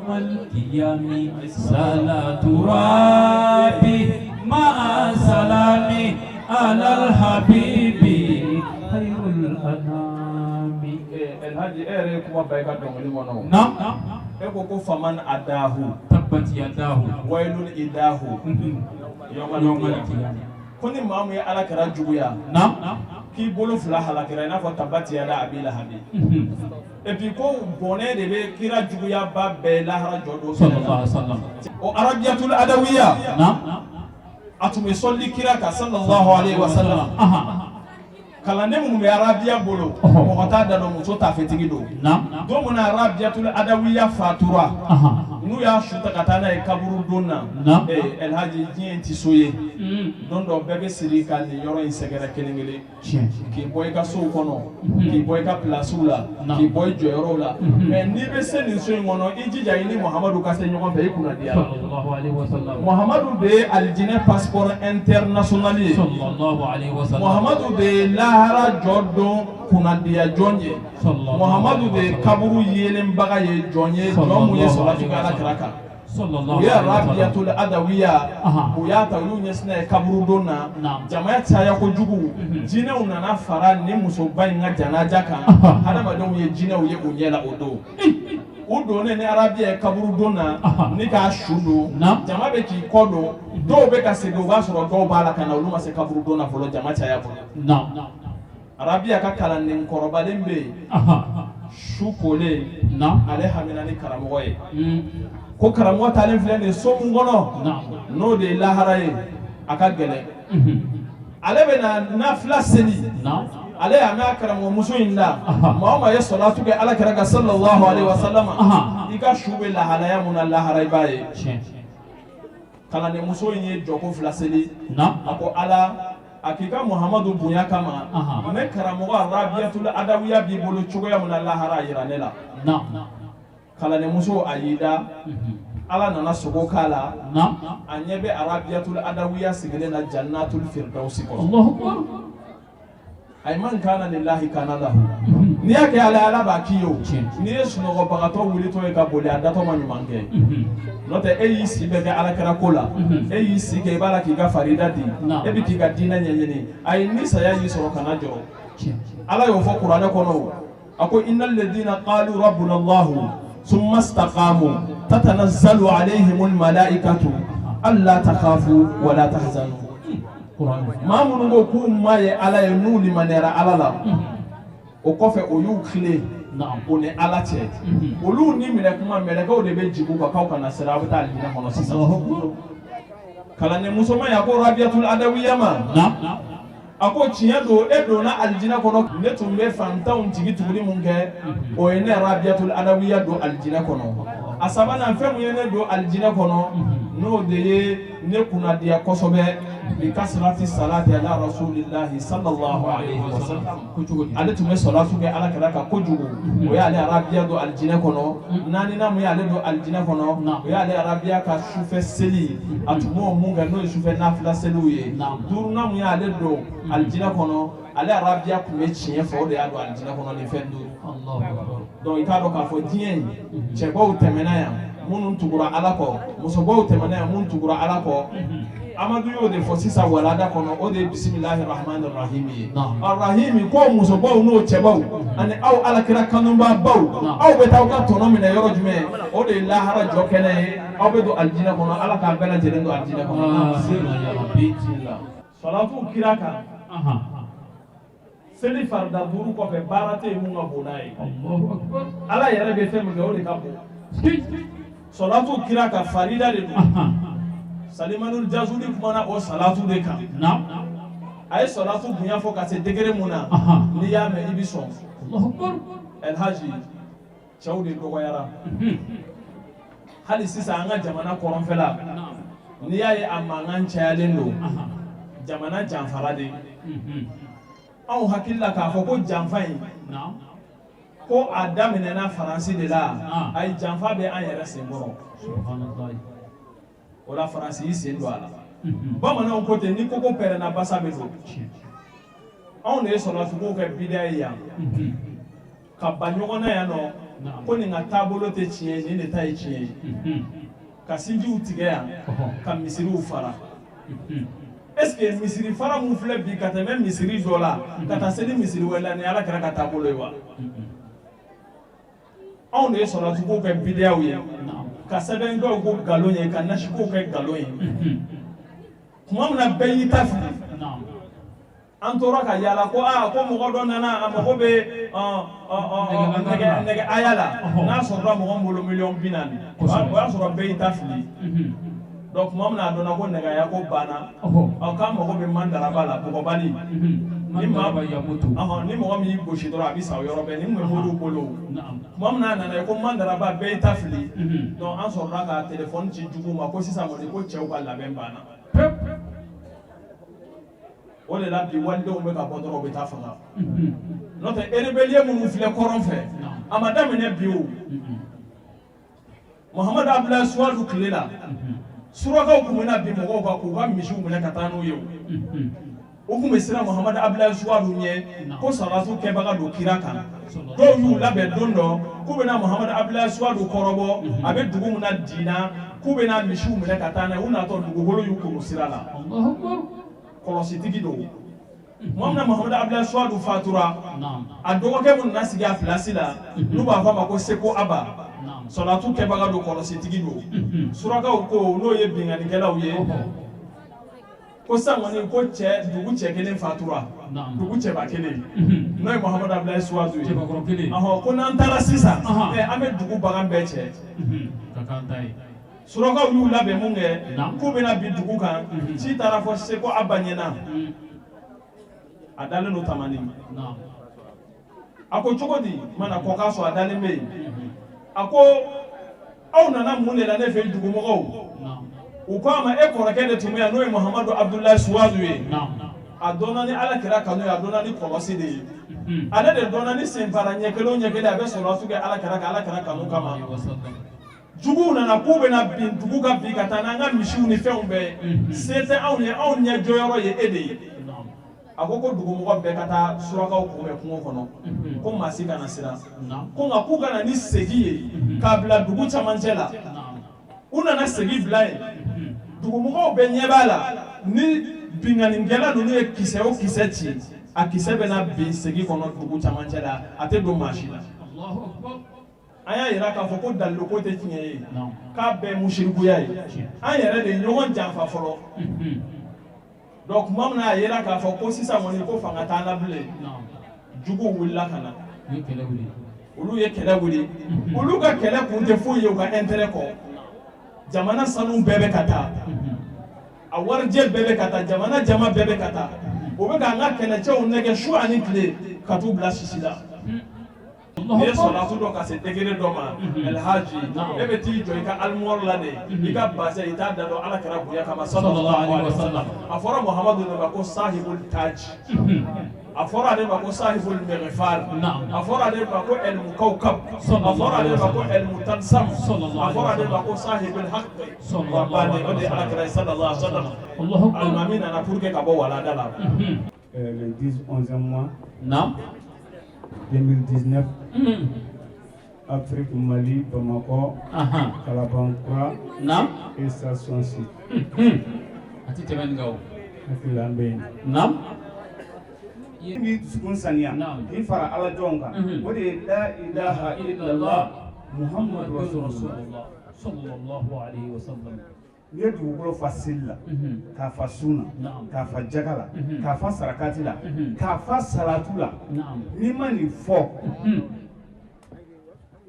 Yawmal qiyami salatu rabbi ma'a salami alal habibi khairul anami. Elhaji, e yɛrɛ ye kuma ba i ka dɔnkili kɔnɔ o. Naam. E ko ko faman adahu Tabbat yadahu wailun idahu yawmal yawmal qiyamah. qiyami. Ko ni maa min ye ala kɛra juguya, Naam. k'i bolo fila halakira i n'a fɔ tabati yada abi lahabi. Et puis ko bɔnɛ de bɛ kira juguyaba bɛɛ lahara jɔ don fɛnɛ Sallallahu na. alaihi wasallam. O arabiyatul adawiya, Naam. a tun bɛ sɔli kira kan sallallahu alaihi wasallam. Aha. Kalanden minnu bɛ arabiya bolo, Ɔhɔ. mɔgɔ t'a da dɔn, muso taafetigi don. Naam. Don min na arabiyatul adawiya fatura, Aha. n'u y'a su ta ka taa n'a ye kaburu don na, Naam. ee Elhaji, diɲɛ in ti so ye. Don dɔ bɛɛ bɛ siri ka nin yɔrɔ in sɛgɛrɛ kelen kelen, Tiɲɛ. k'i bɔ i ka sow kɔnɔ, k'i bɔ i ka pilasiw la, Naam. k'i bɔ i jɔyɔrɔw la. Mais n'i bɛ se nin so in kɔnɔ, i jija i ni Muhamadu ka se ɲɔgɔn fɛ, i kunna diya. Sallallahu alaihi wasallam. Muhamadu de ye alijinɛ passeport international ye. Sallallahu alaihi wasallam. Muhamadu de ye lahara jɔ don kunnadiya jɔn ye. Sallallahu Muhamadu de ye alaihi wasallam. kaburu yeelenbaga ye, jɔn ye, jɔn mun ye sɔlatu kɛ ala kira kan. Sallallahu U ye alaihi wasallam. Rabiyatul Adawiya, Aha. u y'a ta, u y'u ɲɛsin n'a ye kaburu don na. Naam. Jamaya caya kojugu, jinɛw nana fara ni musoba in ka janaja kan. Aha. Hadamadenw ye jinɛw ye u ɲɛ la o don. U donnen ni arabiya ye kaburu don na, Aha. ni k'a su don, Naam. jama bɛ k'i kɔ don, dɔw bɛ ka segin, o b'a sɔrɔ dɔw b'a la ka na, olu ma se kaburu don na fɔlɔ, jama caya bolo. Naam. Arabiya ka kalanden kɔrɔbalen bɛ yen, Aha. su kolen, Naam. ale hamina ni karamɔgɔ ye ko karamɔgɔ taalen filɛ nin ye so mun kɔnɔ, Naam. n'o de ye lahara ye, a ka gɛlɛn. Ale bɛ na nafila seli. Naam. Ale y'a mɛn a karamɔgɔmuso in da, Aha. maa o maa ye sɔlatu kɛ ala kɛra ka sallallahu alaihi wa sallama, Aha. i ka su bɛ lahalaya mun na lahara, i b'a ye. Tiɲɛ. Kalandenmuso in ye jɔko fila seli. Naam. A ko ala, a k'i ka Muhamadu bonya kama, Aha. ne karamɔgɔ Rabiyatul Adawiya b'i bolo cogoya mun na lahara, a yira ne la. Naam. Kalandenmuso a y'i da, ala nana sogo k'a la. Naam. A ɲɛ bɛ Arabiyatul Adawiya sigilen na Jannatul Firdausi kɔnɔ. Allahu akbar. Ayi, man kana lillahi kana lahu. N'i y'a kɛ ala ye, ala b'a k'i ye o. Tiɲɛ. N'i ye sunɔgɔbagatɔ wulitɔ ye ka boli, a datɔ ma ɲuman kɛ. N'o tɛ, e y'i si bɛɛ kɛ ala kɛra ko la, e y'i si kɛ i b'a la k'i ka farida di, Naam. e bɛ k'i ka diinɛ ɲɛɲini. Ayi, ni saya y'i sɔrɔ, kana jɔrɔ. Tiɲɛ. Ala y'o fɔ kuranɛ kɔnɔ o. A ko innal ladina qalu rabbuna Allahu summa istaqamu tatanazzalu alayhimul malaikatu alla takhafu wa la tahzanu. Kuranɛ. Maa minnu ko k'u ma ye ala ye, n'u limaniyara ala la, o kɔfɛ o y'u tilen Naam. o ni ala cɛ, olu ni minɛ kuma, mɛlɛkɛw de bɛ jigin u kan k'aw kana siran, aw bɛ taa alijinɛ kɔnɔ sisan. Allahu akbar. Kalanden musoman in a ko Rabiyatul Adawiya ma, Naam. a ko tiɲɛ don, e donna alijinɛ kɔnɔ, ne tun bɛ fantanw jigi tuguni mun kɛ, o ye ne Rabiyatul Adawiya don alijinɛ kɔnɔ. A sabanan, fɛn mun ye ne don alijinɛ kɔnɔ, n'o de ye ne kunnadiya kosɛbɛ, bi kasrati salati ala rasulillahi sallallahu alaihi wa sallam. Ko cogo di? Ale tun bɛ sɔlatu kɛ ala kɛra kan kojugu, o y'ale arabiya don alijinɛ kɔnɔ. Naaninan mun y'ale don alijinɛ kɔnɔ, Naam. o y'ale arabiya ka sufɛ seli, a tun b'o mun kɛ, n'o ye sufɛ nafila seliw ye. Naam. Duurunan mun y'ale don alijinɛ kɔnɔ, ale arabiya tun bɛ tiɲɛ fɔ, o de y'a don alijinɛ kɔnɔ ni fɛn duuru. Allahu akbar. Donc i k'a dɔn k'a fɔ diɲɛ in, cɛbaw tɛmɛna yan minnu tugura ala kɔ, musobaw tɛmɛna yan minnu tugura ala kɔ. Amadu y'o de fɔ sisan walada kɔnɔ, o de ye bisimilahi rahmani rahimi ye. Naam. Arahimi ko musobaw n'o cɛbaw ani aw alakira kanubabaw, Naam. aw bɛ taa aw ka tɔnɔ minɛ yɔrɔ jumɛn? O de ye lahara jɔ kɛnɛ ye, aw bɛ don alijinɛ kɔnɔ. Ala k'an bɛɛ lajɛlen don alijinɛ kɔnɔ. Amina ya Rabbi. Salatu kira kan, Aha. seli farida duuru kɔfɛ, baara tɛ yen mun ka bon n'a ye. Allahu akbar. Ala yɛrɛ bɛ fɛn min kɛ, o de ka bon. Ski. Salatu kira ka farida de don. Aha. Salimanul Jazuli kumana o salatu de kan. Naam. A ye salatu bonya fɔ ka se degré mun na, Aha. n'i y'a mɛn i bɛ sɔn. Allahu akbar. Elhaji, cɛw de dɔgɔyara hali sisan an ka jamana kɔrɔnfɛla. Naam. N'i y'a ye a mankan cayalen don, Aha. jamana janfara de. Anw hakili la k'a fɔ ko janfa in, Naam. ko a daminɛna Faransi de la. Ah. Ayi, janfa bɛ an yɛrɛ senkɔrɔ. Subhanallah. O la, Faransi y'i sen don a la. Bamananw ko ten, ni koko pɛrɛnna, basa bɛ don. Anw de ye sɔrɔdasiw kɛ bidiya ye yan ka ba ɲɔgɔn na yan nɔ. Ko nin ka taabolo tɛ tiɲɛ ye, nin de ta ye tiɲɛ ye. Ka sinjiw tigɛ yan, ka misiriw fara. Est ce que misiri fara mun filɛ bi ka tɛmɛ misiri dɔ la ka taa se ni misiri wɛrɛ la, ni Ala kɛra ka taabolo ye wa? Anw de ye sɔrɔlatuguw kɛ bidiyaw ye, ka sɛbɛnkow ko nkalon ye, ka nasikow kɛ nkalon ye. Tuma min na bɛɛ y'i ta fili, an tora ka yaala ko aa ko mɔgɔ dɔ nana, a mago bɛ nɛgɛ aya la, n'a sɔrɔla mɔgɔ min bolo 40 miliyɔn, o y'a sɔrɔ bɛɛ y'i ta fili. Donc tuma min na a dɔnna ko nɛgɛya ko banna, ɔ k'an mago bɛ mandaraba la, bɔgɔbali. Ni maa ni mɔgɔ min y'i gosi dɔrɔn, a bɛ sa o yɔrɔ bɛɛ. Ni mun bɛ moriw bolo, tuma min na a nana ye ko mandaraba, bɛɛ y'i ta fili. Donc an sɔrɔla ka téléphone ci juguw ma ko sisan kɔni ko cɛw ka labɛn banna. O de la bi walidenw bɛ ka bɔ dɔrɔn, u bɛ taa faga. N'o tɛ, rébellion minnu filɛ kɔrɔn fɛ, a ma daminɛ bi o. Muhamadu Abudulayi Suwadu tile la, surakaw tun bɛ na bin mɔgɔw kan k'u ka misiw minɛ ka taa n'u ye. O tun bɛ siran Muhamadu Abudulayi Suwadu ɲɛ ko salatu kɛbaga don kira kan. Dɔw y'u labɛn don dɔ k'u bɛna Muhamadu Abudulayi Suwadu kɔrɔbɔ, a bɛ dugu min na Dina, k'u bɛna misiw minɛ ka taa n'a ye. U natɔ, dugukolo y'u kunu sira la. Kɔlɔsitigi don. Tuma min na Muhamadu Abudulayi Suwadu fatura, a dɔgɔkɛ min nana sigi a pilasi la, n'u b'a fɔ a ma ko Seko Aba, salatu kɛbaga don, kɔlɔsitigi don. Surakaw ko, n'o ye binkannikɛlaw ye, ko sisan kɔni ko cɛ dugu cɛ kelen fatura, dugu cɛba kelen, n'o ye Muhamadu Abudulayi Suwadu ye, ɔhɔn, ko n'an taara sisan, an bɛ dugu bagan bɛɛ cɛ. Surakaw y'u labɛn mun kɛ k'u bɛna bin dugu kan, ci taara fɔ Seko Aba ɲɛna. A dalen don Tamani. A ko cogo di? Mana kɔ k'a sɔrɔ a dalen bɛ yen. A ko aw nana mun de la ne fɛ yen, dugumɔgɔw? U ko a ma, e kɔrɔkɛ de tun bɛ yan, n'o ye Muhamadu Abudulayi Suwadu ye. A dɔnna ni Ala kira kanu ye, a dɔnna ni kɔlɔsi de ye. Ale de dɔnna ni senfara ɲɛ kelen o ɲɛ kelen, a bɛ sɔrɔlasiw kɛ Ala kira kan, Ala kira kanu kama. Juguw nana k'u bɛna bin dugu kan bi ka taa n'an ka misiw ni fɛnw bɛɛ ye. Se tɛ anw ye, anw ɲɛ jɔyɔrɔ ye e de ye. A ko ko dugumɔgɔ bɛɛ ka taa surakaw kunbɛn kungo kɔnɔ, ko maa si kana siran, ko nka k'u ka na ni segi ye k'a bila dugu camancɛ la. U nana segi bila yen, dugumɔgɔw bɛɛ ɲɛ b'a la. Ni binkannikɛla ninnu ye kisɛ o kisɛ ci, a kisɛ bɛna bin segi kɔnɔ dugu camancɛ la, a tɛ don maa si la. An y'a yira k'a fɔ ko dalilu ko tɛ tiɲɛ ye, k'a bɛɛ musirikuya ye. An yɛrɛ de ye ɲɔgɔn janfa fɔlɔ. Donc tuma min na a yera k'a fɔ ko sisan kɔni ko fanga t'an na bilen, juguw wulila ka na, olu ye kɛlɛ wuli. Olu ka kɛlɛ kun tɛ foyi ye u ka intérêt kɔ. Jamana sanu bɛɛ bɛ ka taa, a warijɛ bɛɛ bɛ ka taa, jamana jama bɛɛ bɛ ka taa. U bɛ k'an ka kɛlɛcɛw nɛgɛ su ani tile ka t'u bila sisi la. N'i ye sɔrɔdasi dɔ ka se degré dɔ ma, Elhaji, e bɛ t'i jɔ i ka armoire la de, i ka bazin, i t'a da dɔn Ala kɛra bonya kama, sallallahu alaihi wasallam. A fɔra Muhamadu de ma ko sahibul taj, a fɔra ale ma ko sahibul mighfar, a fɔra ale ma ko el mukawkab, a fɔra ale ma ko el mutalsam, a fɔra ale ma ko sahibul haqq rabbani. O de ye Ala kɛra, sallallahu alaihi wasallam. Alimami nana pour que ka bɔ walada la. Le 10 11e mois 2019, Afrique, Mali, Bamako, Kalabankura et station sud. A ti tɛmɛ nin kan o. Hakili la an bɛ yen. I b'i dusukun saniya k'i fara Ala jɔnw kan, o de ye la ilaha illallah Muhammadu rasulullah. Sallallahu alaihi wasallam. N'i ye dugukolo fa seli la, k'a fa sun na, k'a fa jaga la, k'a fa sarakati la, k'a fa salatu la, n'i ma nin fɔ,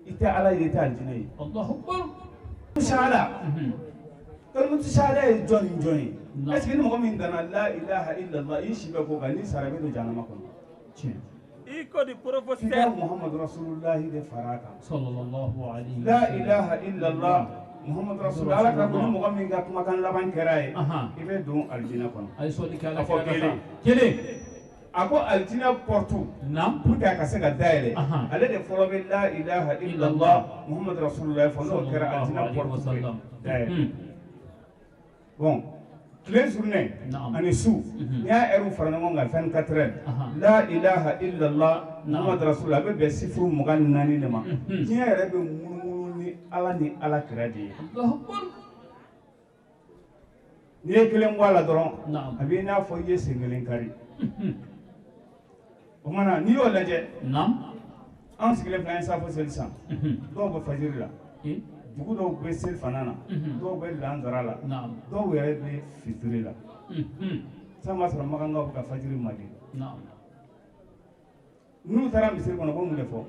i tɛ Ala ye, i tɛ alijinɛ ye. Allahu akbar. Shahada, kalimatu shahada ye jɔn ni jɔn ye? Est ce que ni mɔgɔ min danna la ilaha illallah, i si bɛ k'o kan, n'i sara i bɛ don jahanama kɔnɔ? Tiɲɛ. I ko di F'i ka professeur. Muhammadu rasulullahi de fara a kan. Sallallahu alaihi La ilaha illallah Muhammadu rasulullah. Ala ka ko ni mɔgɔ min ka kumakan laban kɛra ye, i bɛ don alijinɛ kɔnɔ. A ye sɔli kɛ Ala A fɔ kira kan. kelen. Kelen. A ko alijinɛ porte, pour que a ka se ka dayɛlɛ, ale de fɔlɔ bɛ la ilaha illallah Muhammadu rasulullah fɔ. N'o kɛra, alijinɛ porte bɛ dayɛlɛ. Bon, Tile journée ani su n'i y'a heure fara ɲɔgɔn kan 24 heures la ilaha illallah Muhammad rasulullah a bɛ bɛn sifuru 24 de ma. Diɲɛ yɛrɛ bɛ munumunu ni Ala ni Ala kira de ye. N'i ye kelen bɔ a la dɔrɔn a b'i n'a fɔ i ye sen kelen kari. O kumana n'i y'o lajɛ an sigilen filɛ an ye safo seli sisan dɔw bɛ fajiri la. Dugu dɔw bɛ seli fana na, dɔw bɛ lansara la, dɔw yɛrɛ bɛ fitiri la. San b'a sɔrɔ makankaw bɛ ka fajiri mandi. N'u taara misiri kɔnɔ ko mun de fɔ?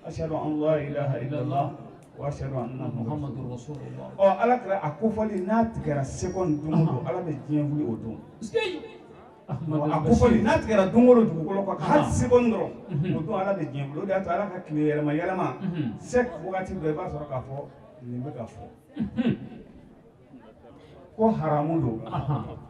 Ashhadu an la ilaha illallah wa ashhadu anna Muhammadur rasulullah. Ɔ Ala kɛra a kofɔli n'a tigɛra seconde don o don Ala bɛ diɲɛ wuli o don. A kofɔli n'a tigɛra don o don dugukolo kɔ hali seconde dɔrɔn o don Ala bɛ diɲɛ wuli. O de y'a to Ala ka tile yɛlɛma yɛlɛma chaque wagati dɔ i b'a sɔrɔ k'a fɔ nin bɛ ka fɔ ko haramu don.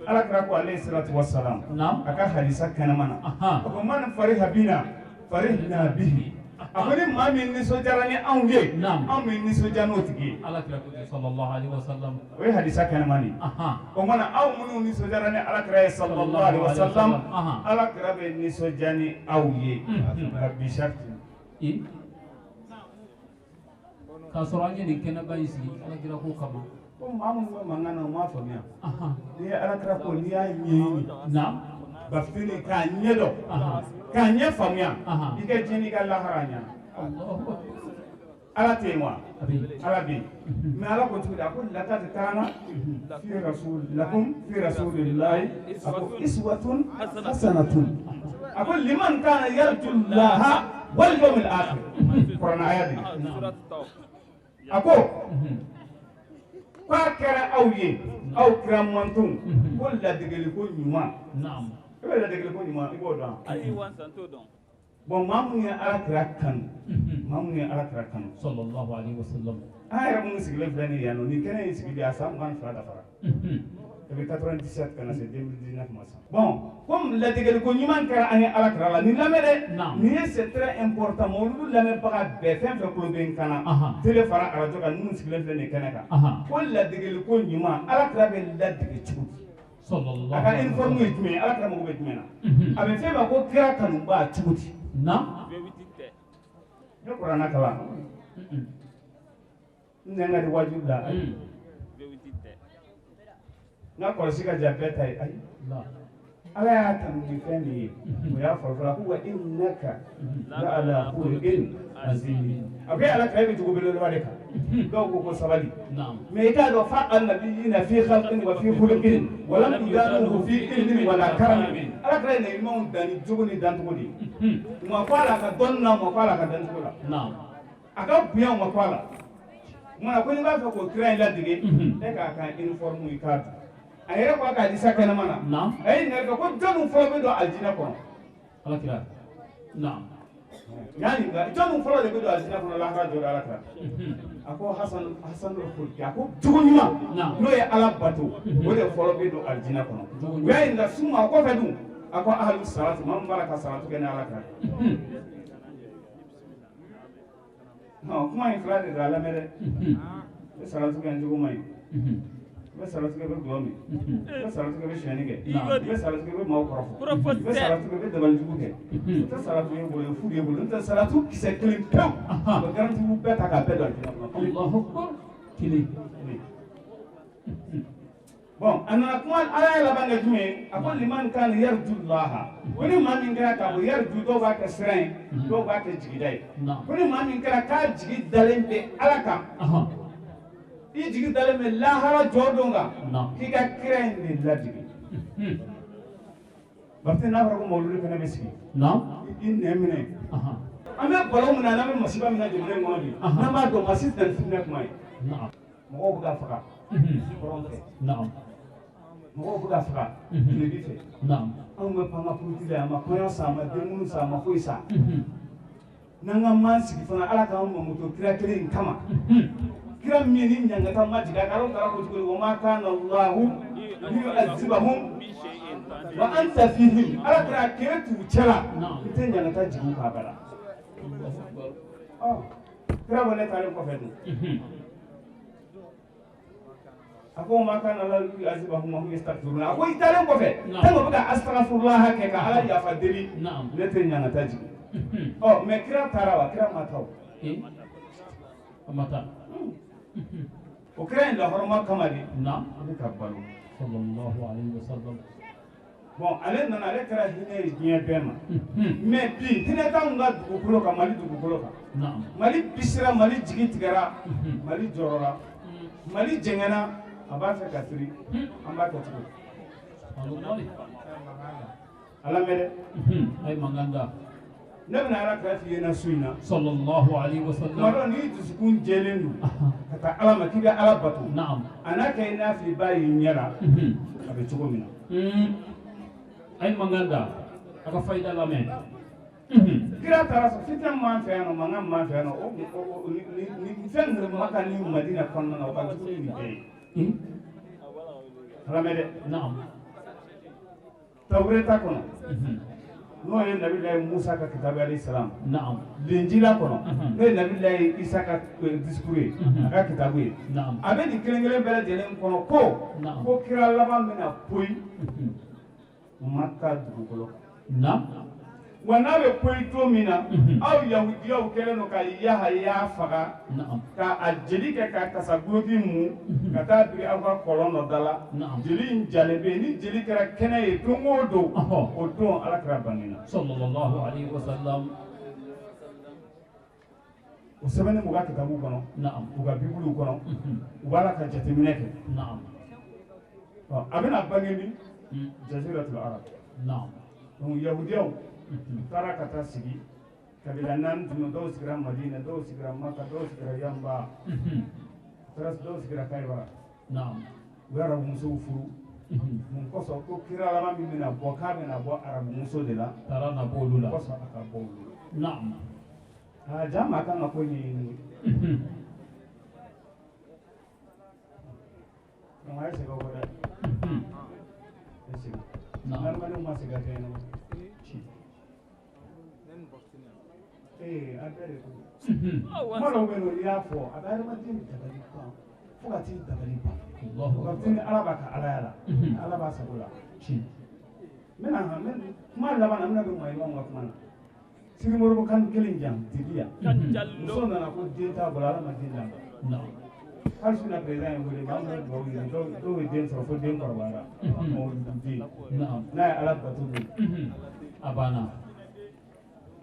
Ala kɛra ko alayhi salatu wa salam a ka hadisa kɛnɛma na a ko man fariha bina farihna bihi. A ko ni maa min nisɔndiyara ni anw ye anw bɛ nisɔndiya n'o tigi ye. O ye hadisa kɛnɛma de ye. O kumana aw minnu nisɔndiyara ni Ala kira ye sallallahu alaihi wa sallam Ala kira bɛ nisɔndiya ni aw ye nka bi sariti. K'a sɔrɔ an ye nin kɛnɛba in sigi Ala kira ko kama. Ko maa minnu bɛ mankan na u m'a faamuya. N'i ye Ala kira ko n'i y'a ɲɛɲini. Bafitini k'a ɲɛ dɔn k'a ɲɛ faamuya i ka diɲɛ n'i ka lahara ɲɛna. Ala tɛ yen wa? Ala bɛ yen. Mais Ala ko cogo di? A ko laqad kaana fi rasulillakum fi rasulillahi a ko iswatun hasanatun a ko liman kaana yarju llaha wal yawmil akhir. Kuranɛ aya de. A ko k'a kɛra aw ye aw kira mantonw ko ladegeliko ɲuman. I bɛ ladegeliko ɲuman i b'o dɔn. Bon maa mun ye Ala kira kanu maa mun ye Ala kira kanu sallallahu alaihi wasallam. An yɛrɛ minnu sigilen filɛ nin ye yan nɔ nin kɛnɛ in sigili a san 22 dafara. Depuis 97 ka na se 2019 ma sisan. Bon comme ladegeliko ɲuman kɛra an ye Ala kira la nin lamɛn dɛ. Nin ye c'est très important mawuludu lamɛnbaga bɛɛ fɛn fɛn tulo bɛ n kan na télé fara arajo kan minnu sigilen filɛ nin kɛnɛ kan ko ladegeliko ɲuman Ala kira bɛ ladege cogo di? A ka uniforme ye jumɛn ye? Ala kira mago bɛ jumɛn na? A bɛ fɛn ma ko kira kanubaa cogo di? Ne kuranɛ kalan n nɛn ka di wajibi la ayi n ka kɔlɔsi ka jan bɛɛ ta ye ayi. Ala y'a kanu ni fɛn min ye o y'a fɔlɔ fɔlɔ ko wa innaka la ala khuluqin azim. A ko Ala kira bɛ jogo belebeleba de kan. Dɔw ko ko sabali mais i k'a dɔn fa annabiyina fi khalqin wa fi khuluqin wa lam yudanuhu fi ilmin wala karamin. Ala kira ye nabi ɲumanw dan ni jogo ni dancogo de ye. U ma fɔ a la a ka dɔnni na u ma fɔ a la a ka dancogo la. A ka bonya u ma fɔ a la. O kumana ko n'i b'a fɛ k'o kira in ladege e k'a ka uniforme i k'a dun. A yɛrɛ ko a ka hadisa kɛnɛma na a ye ɲininkali kɛ ko jɔnni fɔlɔ bɛ don alijinɛ kɔnɔ? Ala kira. Y'a ɲininka jɔnni fɔlɔ de bɛ don alijinɛ kɔnɔ lahara jɔ Ala kira. A ko hasanul khuluqi a ko jogo ɲuman n'o ye Ala bato o de fɔlɔ bɛ don alijinɛ kɔnɔ. U y'a ɲininka suma o kɔfɛ dun? A ko ahlu salatu maa min b'a la ka salatu kɛ ni Ala kira. Kuma in fila de don a lamɛn dɛ. I bɛ salatu kɛ n jogo man ɲi. I bɛ salatu kɛ i bɛ gulɔ min. I bɛ salatu kɛ i bɛ sonyɛni kɛ. I bɛ salatu kɛ i bɛ maaw kɔrɔfɔ. I bɛ salatu kɛ i bɛ dabalijugu kɛ. O tɛ salatu ye bolo fu de ye bolo. N'o tɛ salatu kisɛ kelen pewu. O bɛ garantiw bɛɛ ta k'a bɛɛ don alijinɛ kɔnɔ. Allahu akbar. Kelen. Bon a nana kuma Ala y'a laban kɛ jumɛn ye? A ko liman kana yarju llaha. Ko ni maa min kɛra k'a fɔ yarju dɔw b'a kɛ siran ye dɔw b'a kɛ jigida ye. Ko ni maa min kɛra k'a jigi dalen bɛ Ala kan. I jigi dalen bɛ lahara jɔ don kan k'i ka kira in de ladege. Bafin n'a fɔra ko mawuludu fana bɛ sigi i nɛn minɛ. An bɛ balo min na n'an bɛ masiba min na jamana in kɔnɔ bi n'an b'a dɔn masi tɛ nin fitinɛ kuma ye. Mɔgɔw bɛ ka faga kɔrɔn fɛ. Mɔgɔw bɛ ka faga tilebin fɛ. Anw bɛ pan ka politique la yan a ma kɔɲɔ san a ma denkunli san a ma foyi san. N'an ka m'an sigi fana Ala k'an mamuto kira kelen in kama. Kira min ni ɲangata ma jigin a kan Ala taala ko cogo di wa ma kana Allahu liyu'azzibahum wa anta fihim. Ala kira k'e t'u cɛla n tɛ ɲangata jigin u kan abada. Kira ko ne taalen kɔfɛ dun. A ko ma kana la yu'azibahum wa hum yastaghfiruna. A ko i taalen kɔfɛ tant que u bɛ ka astaghfirullah kɛ ka Ala yafa deli, ne tɛ ɲangata jigin. Ɔ mais kira taara wa? Kira ma taa o. A ma taa. O kira in lahɔrɔma kama de a bɛ ka balo. Sallallahu alayhi wa sallam. Bon, ale nana, ale kɛra hinɛ ye diɲɛ bɛɛ ma. Mais bi hinɛ t'anw ka dugukolo kan, Mali dugukolo kan. Mali bisira, Mali jigi tigɛra, Mali jɔrɔra, Mali jɛngɛnna, a b'a fɛ ka firi. An b'a kɛ cogo di? Ala mɛn dɛ. A ye mankan da. Ne bɛna Ala kira f'i ɲɛna su in na. Sallallahu alayhi wa sallam. Tuma dɔ n'i dusukun jɛlen don ka taa Ala ma k'i bɛ Ala bato. A n'a kɛ i n'a fɔ i b'a ye ɲɛ la, a bɛ cogo min na. A ye mankan da, a ka fayida lamɛn. Kira taara sɔrɔ fitinɛ min b'an fɛ yan nɔ, mankan min b'an fɛ yan nɔ, o ni fɛn min bɛ Maka ni Madina kɔnɔna na, o ka jugu ni nin bɛɛ ye. Ala mɛn dɛ. Tawureta kɔnɔ, n'o ye Nabilayi Musa ka kitabu alayhi salam. Linjila kɔnɔ, n'o ye Nabilayi Isa ka discours ye, a ka kitabu ye. A bɛ nin kelen kelen bɛɛ lajɛlen kɔnɔ ko kira laban bɛna poyi Maka dugukolo kan. Wa n'a bɛ poyi don min na, aw yahudiyaw kɛlen don ka Yahaya faga, ka a jeli kɛ ka kasa guloki mun, ka taa biri aw ka kɔlɔn dɔ da la. Jeli in jalen bɛ yen, ni jeli kɛra kɛnɛ ye don o don, o don Ala kira bangena. Sallallahu alayhi wa sallam. O sɛbɛnnen b'u ka kitabuw kɔnɔ, u ka bibuluw kɔnɔ, u b'a la ka jateminɛ kɛ. A bɛna bange min? Jaziratul Arab. Donc yahudiyaw taara ka taa sigi kabila naani tun, dɔw sigira Madina, dɔw sigira Maka, dɔw sigira Yanba, dɔw sigira Kayibara. U ye arabumusow furu. Mun kosɔn? Ko kira laban min bɛna bɔ, k'a bɛna bɔ arabumuso de la. Taara na bɔ olu la. Kosɔn a ka bɔ olu la. Aa, jaa maa kan ka ko ɲɛɲini. Donc a ye segin o kɔ dɛ. A ye segin. N'adamadenw ma segin a kɛ ɲɛnabɔ. Ee, a bɛɛ de ko. Kuma dɔw bɛ yen nɔ, n'i y'a fɔ, a bɛ adamaden dabali ban fo ka t'i dabali ban. Wagati ni Ala b'a ka alaya la, Ala b'a sago la. N bɛna han, kuma laban na, n bɛna don maa ɲumanw ka kuma na. Sidi Moribo kan kelen jan dili yan. Muso nana ko den t'a bolo, Ala ma den d'a ma. Hali su na président ye wele, maa min bɛ dugawu ɲini, dɔw ye den sɔrɔ fo den kɔrɔbayara. Mawuludu den. N'a ye Ala bato don. A banna.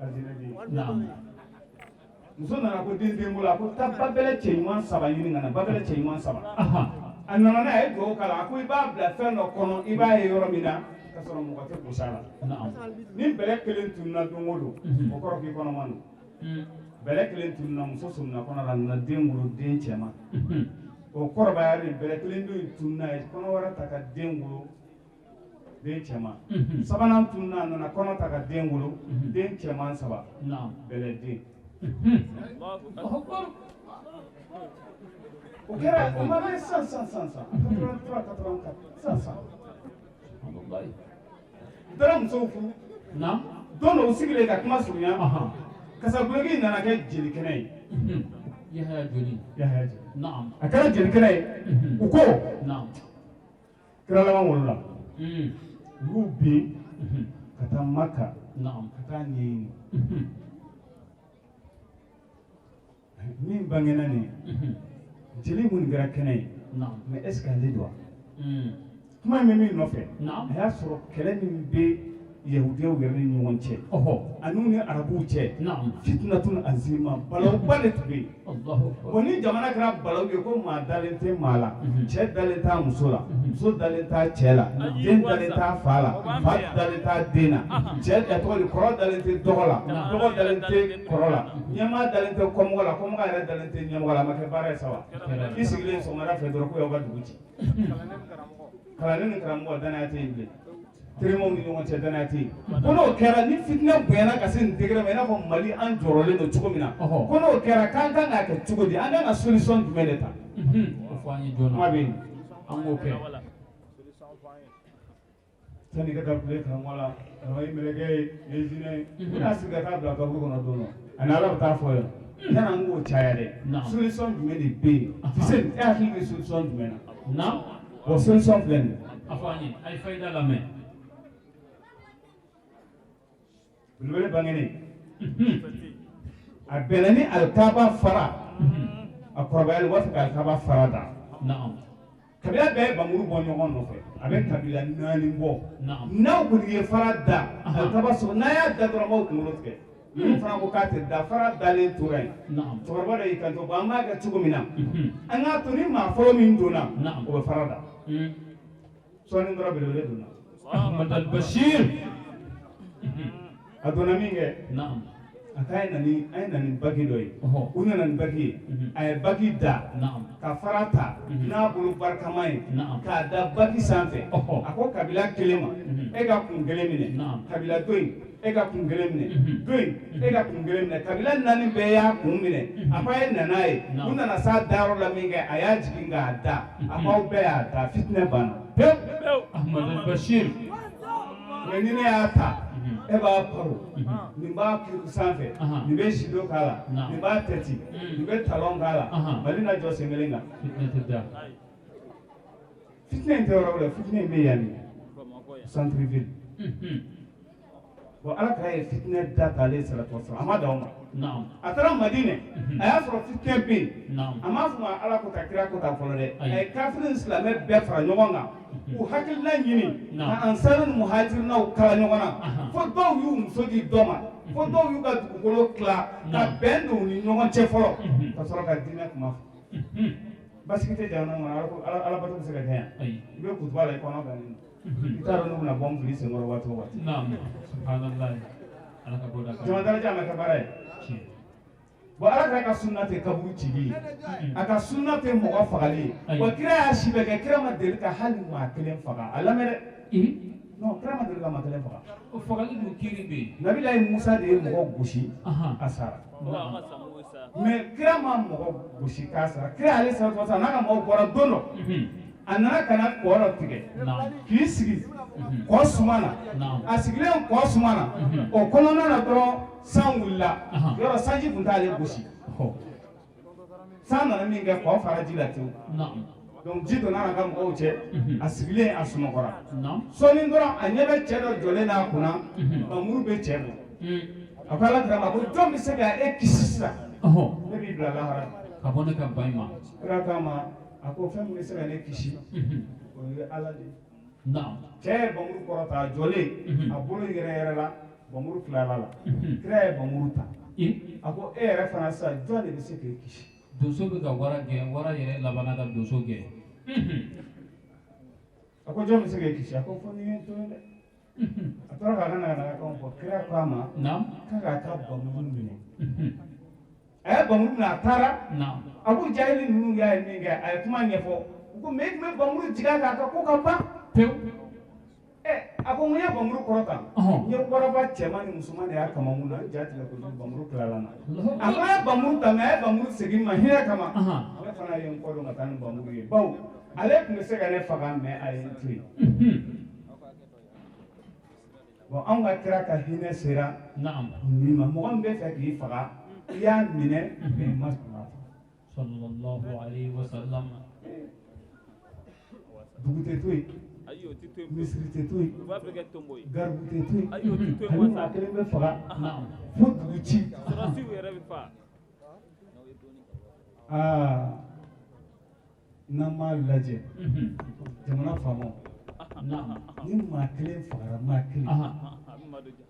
Alijinɛ den. Muso nana ko den bolo, a ko taa babɛlɛ cɛ ɲuman saba ɲini ka na, babɛlɛ cɛ ɲuman saba. A nana n'a ye, a ye dugawu k'a la, a ko i b'a bila fɛn dɔ kɔnɔ, i b'a ye yɔrɔ min na, k'a sɔrɔ mɔgɔ tɛ gosi a la. Ni bɛlɛ kelen tununna don o don, o kɔrɔ k'i kɔnɔma don. Bɛlɛ kelen tununna, muso sɔmina kɔnɔ la, a nana den wolo, den cɛman. O kɔrɔbayalen, bɛlɛ kelen dɔ in tununna, a ye kɔnɔ wɛrɛ ta ka den wolo, den cɛman. Sabanan tununna, a nana kɔnɔ ta ka den wolo, den cɛman saba, bɛlɛ den. O kɛra, o ma mɛn san 83 84 san. U taara musow furu. Don dɔ u sigilen ka kuma surunya, kasaguloki nana kɛ jelikɛnɛ ye. Yahaya joli. Yahaya joli. A kɛra jelikɛnɛ ye. U ko kira laban wolola. U y'u bin ka taa Maka, ka taa ɲɛɲini. Min bangena nin ye, jeli minnu kɛra kɛnɛ ye, mais est ce que ale don wa? Kuma in bɛ min nɔfɛ, a y'a sɔrɔ kɛlɛ min bɛ yahudiyaw yɛrɛ ni ɲɔgɔn cɛ, ani ni arabuw cɛ, fitinatun azima, balawuba de tun bɛ yen. Bon, ni jamana kɛra balawu ye, ko maa dalen tɛ maa la, cɛ dalen t'a muso la, muso dalen t'a cɛ la, den dalen t'a fa la, fa dalen t'a den na, cɛ tɔgɔ di, kɔrɔ dalen tɛ dɔgɔ la, dɔgɔ dalen tɛ kɔrɔ la, ɲɛmaa dalen tɛ kɔmɔgɔ la, kɔmɔgɔ yɛrɛ dalen tɛ ɲɛmɔgɔ la. A ma kɛ baara ye sa wa? I sigilen sɔgɔmada fɛ dɔrɔn ko y'aw ka dugu ci. Kalanden ni karamɔgɔ danaya tɛ yen bilen. Terimaw ni ɲɔgɔn cɛ danaya tɛ yen. Ko n'o kɛra, ni fitinɛ bonyana ka se nin degré ma, i n'a fɔ Mali an jɔrɔlen don cogo min na, ko n'o kɛra, k'an kan k'a kɛ cogo di? An kan ka solution jumɛn de ta? O fɔ an ye joona. Kuma bɛ yen. An k'o kɛ. Sani ka taa kule karamɔgɔ la, karamɔgɔ ye mɛlɛkɛ ye, ye jinɛ ye, i bɛna sigi ka taa bila kaburu kɔnɔ don dɔ, ani Ala bɛ taa fɔ yen. Yanni an k'o caya dɛ, solution jumɛn de bɛ yen? Fuseni, e hakili bɛ solution jumɛn na? Naam. Bon, solution filɛ nin ye. A fɔ an ye, a ye fayida lamɛn. Belebele bangenen, a bɛnna ni alikaba fara, a kɔrɔbayalen, u b'a fɛ ka alikaba fara da. Naam. Kabila bɛɛ ye bamuru bɔ ɲɔgɔn nɔfɛ, a bɛ kabila 4 bɔ. Naam. N'aw kɔni ye fara da alikaba sɔrɔ, n'a y'a da dɔrɔn, b'aw kunkolo tigɛ. Ninnu fana ko k'a tɛ da, fara dalen tora yen. Naam. Cɛkɔrɔba dɔ y'i kanto, bon, an b'a kɛ cogo min na, an k'a to ni maa fɔlɔ min donna, o bɛ fara da. Sɔɔni dɔrɔn, belebele donna. Ahmad al-Bashir. A donna min kɛ, Naam. a k'a ye na ni, an ye na ni baki dɔ ye. U nana ni baki ye, a ye baki da. Naam. Ka fara ta n'a bolo barikama ye, Naam. k'a da baki sanfɛ. A ko kabila kelen ma, e ka kun kelen minɛ. Naam. Kabila dɔ in, e ka kun kelen minɛ. Dɔ in, e ka kun kelen minɛ. Kabila 4 bɛɛ y'a kun minɛ. A ko a ye na n'a ye. U nana s'a dayɔrɔ la min kɛ, a y'a jigin k'a da. A ko aw bɛɛ y'a da, fitinɛ banna pewu. Ahmad al-Bashir. Mais ni ne y'a ta, e b'a paro, nin b'a kiri sanfɛ, nin bɛ sido k'a la, nin b'a tɛti, nin bɛ talon k'a la, Mali na jɔ sen kelen kan. Fitinɛ tɛ da. Fitinɛ in tɛ yɔrɔ wɛrɛ, fitinɛ in bɛ yan de, centre ville. Bon, ala kira ye fitinɛ da ta, ale salatu wasalam, a ma dan o ma. Naam. A taara Madinɛ, a y'a sɔrɔ fitinɛ bɛ yen. Naam. A m'a fɔ ma ala ko ta, kira ko ta fɔlɔ dɛ. Ayi. A ye kafiri ni silamɛ bɛɛ fara ɲɔgɔn kan, u hakilina ɲini, Naam. ka ansari ni muhajirinaw kala ɲɔgɔn na, fo dɔw y'u muso di dɔ ma, fo dɔw y'u ka dugukolo tila, ka bɛn don u ni ɲɔgɔn cɛ fɔlɔ, ka sɔrɔ ka diinɛ kuma fɔ. Basigi tɛ jamana kɔnɔ, alabato bɛ se ka kɛ yan. Ayi. I bɛ kutuba la, i kɔnɔ gannen don, i t'a dɔn n'u bɛna bɔn fili senkɔrɔ waati o waati. Naam. Subhanallah. Ala ka bɔ da kan. Jama daraja ma kɛ baara ye. Tiɲɛ. Bon, ala kira ka sunna tɛ kaburu cili ye, a ka sunna tɛ mɔgɔ fagali ye. Ayi. Wa kira y'a si bɛɛ kɛ, kira ma deli ka hali maa kelen faga. A lamɛn dɛ. Non, kira ma deli ka maa kelen faga. O fagali dun kiiri bɛ yen. Nabilayi Musa de ye mɔgɔ gosi, a sara. Mais kira ma mɔgɔ gosi k'a sara. Kira ale salatu wasalam, n'a ka mɔgɔw bɔra don dɔ, a nana ka na kɔ dɔ tigɛ k'i sigi kɔ suma na. Naam. A sigilen kɔ suma na, o kɔnɔna na dɔrɔn, san wulila. Yɔrɔ sanji tun t'ale gosi. San nana min kɛ, kɔ fara ji la tewu. Naam. Donc ji donna n'a ka mɔgɔw cɛ, a sigilen a sunɔgɔra. Naam. Sɔɔni dɔrɔn, a ɲɛ bɛ cɛ dɔ jɔlen n'a kunna, nka muru bɛ cɛ bolo. A ko ala kira ma ko jɔn bɛ se ka e kisi sisan? Ne b'i bila lahara. Ka bɔ ne ka ba in ma. Kira k'a ma, a ko fɛn min bɛ se ka ne kisi, o ye ala de ye. Naam. Cɛ ye bamuru kɔrɔta, a jɔlen, a bolo yɛrɛ yɛrɛ la, bamuru tilala la. Kira ye bamuru ta. A ko e yɛrɛ fana sisan, jɔn de bɛ se k'e kisi? Donso bɛ ka wara gɛn, wara yɛrɛ labanna ka donso gɛn. A ko jɔn bɛ se k'e kisi? A ko fo n'i ye n to yen dɛ. A tora k'a ka naganagakanw fɔ. Kira ko a ma Naam. k'a k'a ka bamuru minɛ. A ye bamuru minɛ, a taara. Naam. Abu Jahili ninnu y'a ye min kɛ, a ye kuma ɲɛfɔ. U ko mais e tun bɛ bamuru jigin a kan, a ka ko ka ban pewu. Ɛ, a ko n ye bamuru kɔrɔta, n ye waraba cɛman ni musoman de y'a kamankun na, n ja tigɛ kojugu, bamuru tilala n na. A ko a ye bamuru ta, mais a ye bamuru segin ma hinɛ kama. Ne fana ye n kɔ don ka taa ni bamuru ye, bawo ale tun bɛ se ka ne faga, mais a ye n to yen. Bon, anw ka kira ka hinɛ sera Naam. nin ma. Mɔgɔ min bɛ fɛ k'i faga, i y'a minɛ, mais i ma sɔn k'a faga. Sallallahu alayhi wa sallam. Dugu tɛ to yen, misiri tɛ to yen, garibu tɛ to yen, hali maa kelen bɛ faga Naam. fo dugu ci. Aa, n'an m'a lajɛ, jamana faamaw, Naam. ni maa kelen fagara, maa kelen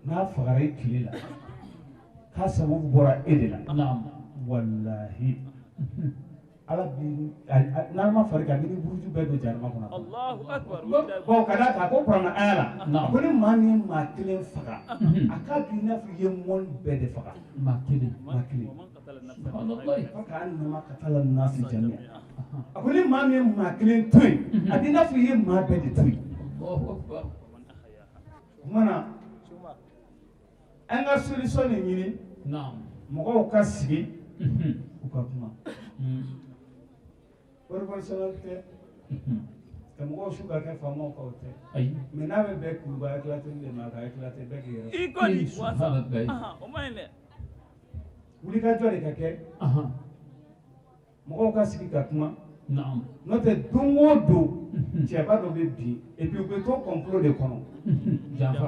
n'a fagara i tile la, k'a sababu bɔra e de la, Naam. walahi, ala bi n'ala ma fari kan, a b'i ni buruju bɛɛ don jahanama kɔnɔ. Bon, ka d'a kan, a ko kuranɛ aya la, Naam. ko ni maa min ye maa kelen faga, a k'a b'i n'a fɔ i ye mɔni bɛɛ de faga. Maa kelen. Maa kelen. Subhanallah. Fa ka annama qatala an-nasa jami'a. A ko ni maa min ye maa kelen to yen, a b'i n'a fɔ i ye maa bɛɛ de to yen. Allahu akbar. O tuma na, an ka solution de ɲini. Naam. Mɔgɔw ka sigi, u ka kuma. Révolutionnaire tɛ ka mɔgɔw su ka kɛ faamaw kan, o tɛ. Ayi. Mais n'a bɛ bɛn kuluba éclater de ma, ka éclater, bɛɛ k'i yɛrɛ sɔrɔ. I kɔni Subhanallah. o ma ɲi dɛ. Wulikajɔ de ka kɛ, mɔgɔw ka sigi ka kuma. N'o tɛ, don o don cɛba dɔ bɛ bin et puis u bɛ to complot de kɔnɔ.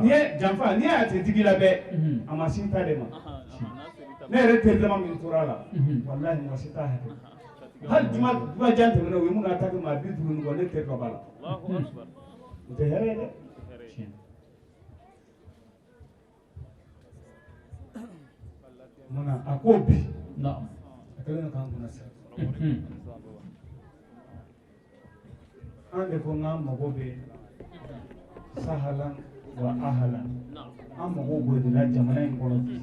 N'i ye janfa, n'i y'a tɛ digi la bɛɛ, a ma s'i ta de ma. Ne yɛrɛ teri dama min tora a la, walahi mɔgɔ si t'a hakɛ. Hali juma jan tɛmɛnen, u ye minnu attaqué maa 50 ni kɔ, ne teri dɔ b'a la. O tɛ hɛrɛ ye dɛ. Munna a ko bi a kɛlen don k'an kunna sira. An de ko k'an mago bɛ sahalan wa ahalan, an mago b'o de la jamana in kɔnɔ bi.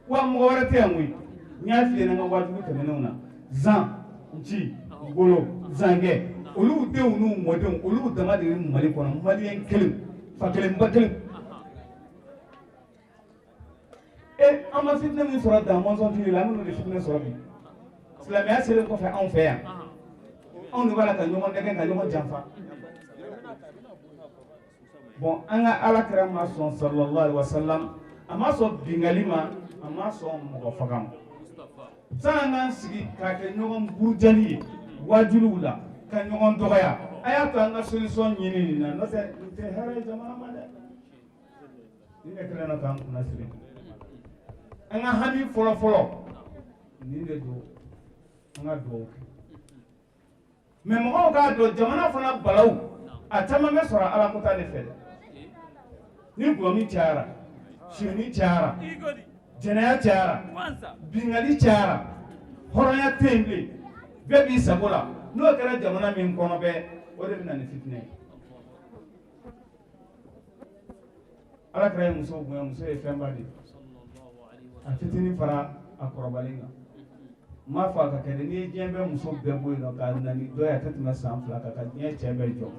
Wa mɔgɔ wɛrɛ tɛ yan koyi. N y'a f'i ɲɛna n ka wajibi tɛmɛnenw na, zan nci ngolo zankɛ, olu denw n'u mɔdenw, olu dama de bɛ Mali kɔnɔ. Maliyɛn kelen, fa kelen, ba kelen. E, an ma fitinɛ min sɔrɔ Dan Mɔnsɔn tile la, an bɛn'o de fitinɛ sɔrɔ bi. Silamɛya selen kɔfɛ anw fɛ yan, anw de b'a la ka ɲɔgɔn nɛgɛn, ka ɲɔgɔn janfa. Bon, an ka Ala kira ma sɔn, sallallahu alaihi wasallam, a ma sɔn bingali ma, a ma sɔn mɔgɔ faga ma. Sanni an k'an sigi k'a kɛ ɲɔgɔn burujali ye wajuliw la, ka ɲɔgɔn dɔgɔya, a y'a to an ka solution ɲini nin na. N'o tɛ, nin tɛ hɛrɛ ye jamana ma dɛ. Nin de kɛlen don k'an kunna siri. An ka hami fɔlɔ fɔlɔ nin de don, an ka dugawu kɛ. Mais mɔgɔw k'a dɔn, jamana fana balawu a caman bɛ sɔrɔ Ala kota de fɛ dɛ. Ni gulɔmin cayara, sonyɛni cayara, jɛnɛya cayara, bingali cayara, hɔrɔnya tɛ yen bilen, bɛɛ b'i sago la. N'o kɛra jamana min kɔnɔ bɛɛ, o de bɛ na ni fitinɛ ye. Ala kira ye muso bonya, muso ye fɛnba de ye. A fitinin fara a kɔrɔbalen kan. N m'a fɔ a ka kɛ dɛ. N'i ye diɲɛ bɛɛ muso bɛɛ bɔ yen nɔ ka na ni dɔ ye, a tɛ tɛmɛ san 2 kan, ka diɲɛ cɛ bɛɛ jɔ,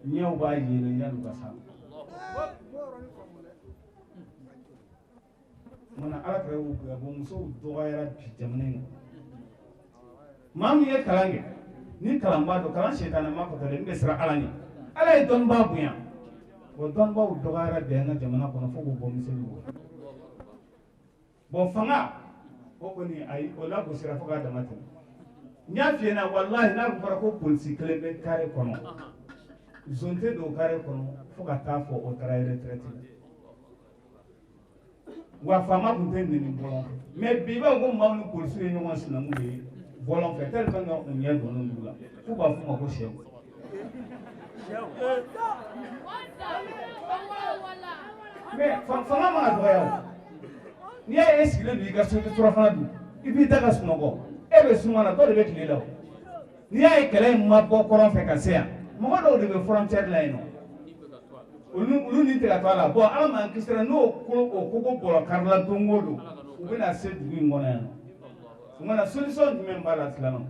ɲɛw b'a yelen yan'u ka s'a ma. Munna Ala kira y'u bonya? Bon, musow dɔgɔyara bi jamana in kɔnɔ. Maa min ye kalan kɛ, ni kalanba don, kalan sitanɛ ma kɔtɔ dɛ, min bɛ siran Ala ɲɛ, Ala ye dɔnnibaa bonya. Bon, dɔnnibaaw dɔgɔyara bi an ka jamana kɔnɔ fo k'u bɔ miseli bɔ. Bon, fanga o kɔni, ayi, o lagosira fo k'a dama tɛmɛ. N y'a f'i ɲɛna, walahi, n'a tun fɔra ko polisi kelen bɛ kare kɔnɔ, zon tɛ don kare kɔnɔ fo ka taa fɔ o taara retraite la. Wa faama tun tɛ nɛni bɔlɔn fɛ, mais bi i b'a fɔ ko maaw ni polisiw ye ɲɔgɔn sinamu de ye bɔlɔn fɛ, tellement que u ɲɛ gɔnnen d'u la f'u b'a f'u ma ko sɛw. Mais fanga man ka dɔgɔya o. N'i y'a ye e sigilen don i ka so, i bɛ surafana dun, i b'i da ka sunɔgɔ, e bɛ suma na, dɔ de bɛ tile la o. N'i y'a ye kɛlɛ in ma bɔ kɔrɔn fɛ ka se yan, mɔgɔ dɔw de bɛ frontière la yen nɔ, olu ni tɛ ka to a la. Bon, Ala m'an kisira n'o ko o kogo bɔlɔ karila don o don, u bɛna se dugu in kɔnɔ yan nɔ. O mana solution jumɛn b'a la, silamɛw?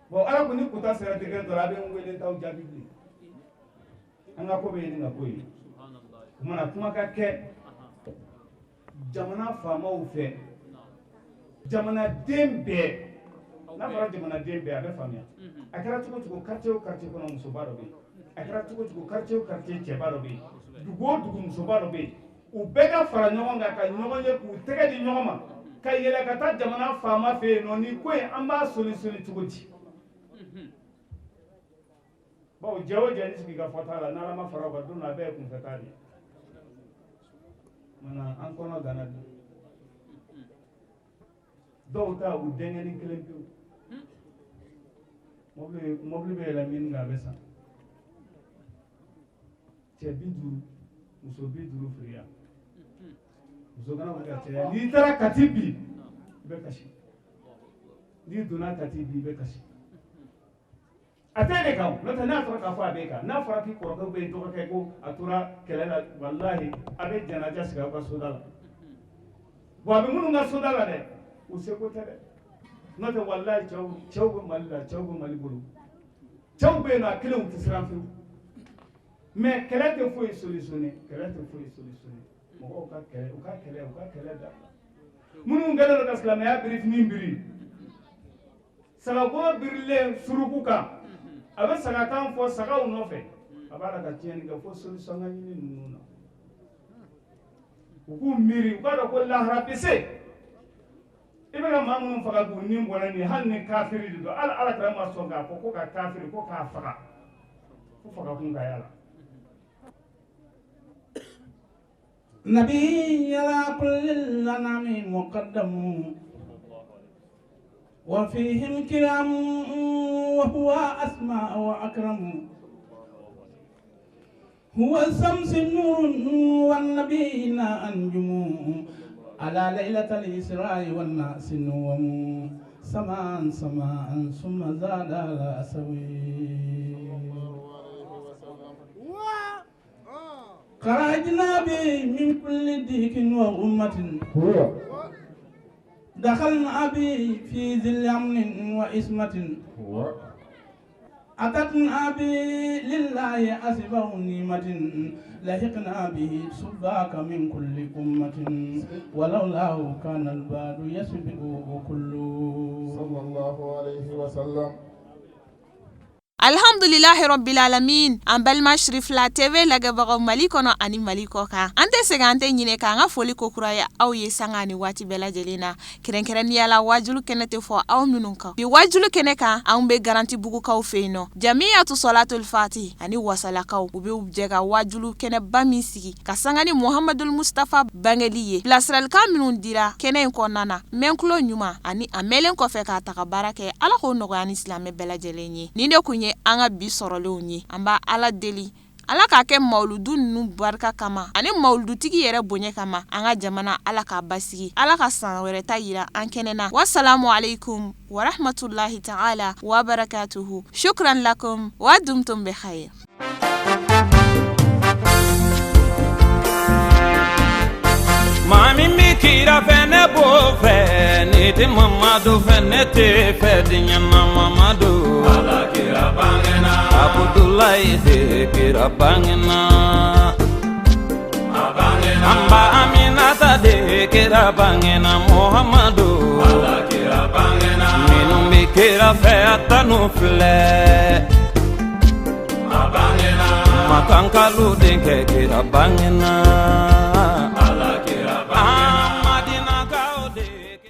Bon, Ala ko ni kuta sera degré dɔ la, a bɛ n wele, n t'aw jaabi bilen. An ka ko bɛ ɲini ka ko ye. O mana kuma ka kɛ jamana faamaw fɛ, jamanaden bɛɛ, n'a fɔra jamanaden bɛɛ, a bɛ faamuya. A kɛra cogo cogo, quartier o quartier kɔnɔ musoba dɔ bɛ yen, a kɛra cogo cogo, quartier o quartier cɛba dɔ bɛ yen, dugu o dugu musoba dɔ bɛ yen. U bɛɛ ka fara ɲɔgɔn kan, ka ɲɔgɔn ye, k'u tɛgɛ di ɲɔgɔn ma, ka yɛlɛ ka taa jamana faama fɛ yen nɔ. Nin ko in, an b'a solutionner cogo di? Bawo jɛ o jɛ ni sigi ka fɔ t'a la, n'Ala ma fara o kan don dɔ, a bɛɛ ye kunfɛta de ye. Mana an kɔnɔ gana bi, dɔw ta u denkɛnin kelen pewu, mɔbili bɛ yɛlɛ min kan, a bɛ san. Cɛ 50, muso 50 firiya, muso kana wuli ka caya. N'i taara Kati bi, i bɛ kasi. N'i donna Kati bi, i bɛ kasi. A tɛ de kan, n'o tɛ n'a fɔra k'a fɔ a b'e kan, n'a fɔra k'i kɔrɔkɛ bɛ yen, dɔgɔkɛ ko a tora kɛlɛ la, walahi a bɛ janaja sigi aw ka soda la. Bon, a bɛ minnu ka soda la dɛ, u seko tɛ dɛ. N'o tɛ, walahi, cɛw bɛ Mali la, cɛw bɛ Mali bolo, cɛw bɛ yen nɔ, a kelen u tɛ siran fiyewu. Mais kɛlɛ tɛ foyi solutionner, kɛlɛ tɛ foyi solutionner. Mɔgɔw ka kɛlɛ, u ka kɛlɛ, u ka kɛlɛ dabila. Minnu kɛlen don ka silamɛya birifini biri, sagakolo birilen suruku kan, a bɛ sagakan fɔ sagaw nɔfɛ, a b'a la ka tiɲɛni kɛ. Fo solution ka ɲini ninnu na. U k'u miiri, u k'a dɔn ko lahara bɛ se. I bɛ ka maa minnu faga k'u ni bɔnɛ nin, hali ni kafiri de don, hali Ala kira ma sɔn k'a fɔ ko ka kafiri ko k'a faga, ko faga kun ka y'a la. نبي على كل الأنعام مقدم وفيهم كرام وهو أسمى وأكرم هو الشمس نور والنبينا أنجم على ليلة الإسراء والناس نوم سماء سماء ثم زاد على سوي. خرجنا به من كل ضيق وغمة دخلنا به في ذل أمن وإسمة أتتنا به لله أسبه نعمة لحقنا به سباك من كل أمة ولولاه كان الباد يسبقه كله صلى الله عليه وسلم. Alhamdulilahi rabbil alamin. An balima Sirifila TV lajɛbagaw Mali kɔnɔ ani Mali kɔ kan, an tɛ segin, an tɛ ɲinɛ k'an ka foli ko kura ye aw ye sanga ni waati bɛɛ lajɛlen na, kɛrɛnkɛrɛnnenya la wajulu kɛnɛ tɛ fɔ aw minnu kan. Bi wajulu kɛnɛ kan, anw bɛ Garantibugukaw fɛ yen nɔ, Jamiyatu Sɔlatul Fati ani Wasalakaw, u bɛ jɛ ka wajulu kɛnɛba min sigi ka sanga ni Muhamadul Mustafa bangeli ye. Bilasiralikan minnu dira kɛnɛ in kɔnɔna na, mɛnkulo ɲuman ani a mɛnlen kɔfɛ k'a ta ka baara kɛ, Ala k'o nɔgɔya ni silamɛ bɛɛ lajɛlen ye. Nin de kun ye an ka bi sɔrɔlenw ye. An b'a Ala deli, Ala k'a kɛ mawuludu ninnu barika kama ani mawuludutigi yɛrɛ bonya kama, an ka jamana Ala k'a basigi, Ala ka san wɛrɛ ta yira an kɛnɛ na. Wasalamu alaikum warahmatullahi ta'ala wa barakatuhu. Shukran lakum wa dumtum bi khair. Maa min bɛ kira fɛ ne b'o fɛ, ne tɛ Mamadu fɛ, ne tɛ fɛ diɲɛ na Mamadu. Ala kira bangena, Abudulayi de kira bangena. An ba Aminata de kira bangena Muhammadu. Ala kira bangena, minnu bɛ kira fɛ a tanu filɛ. Makankalu denkɛ kira bangena.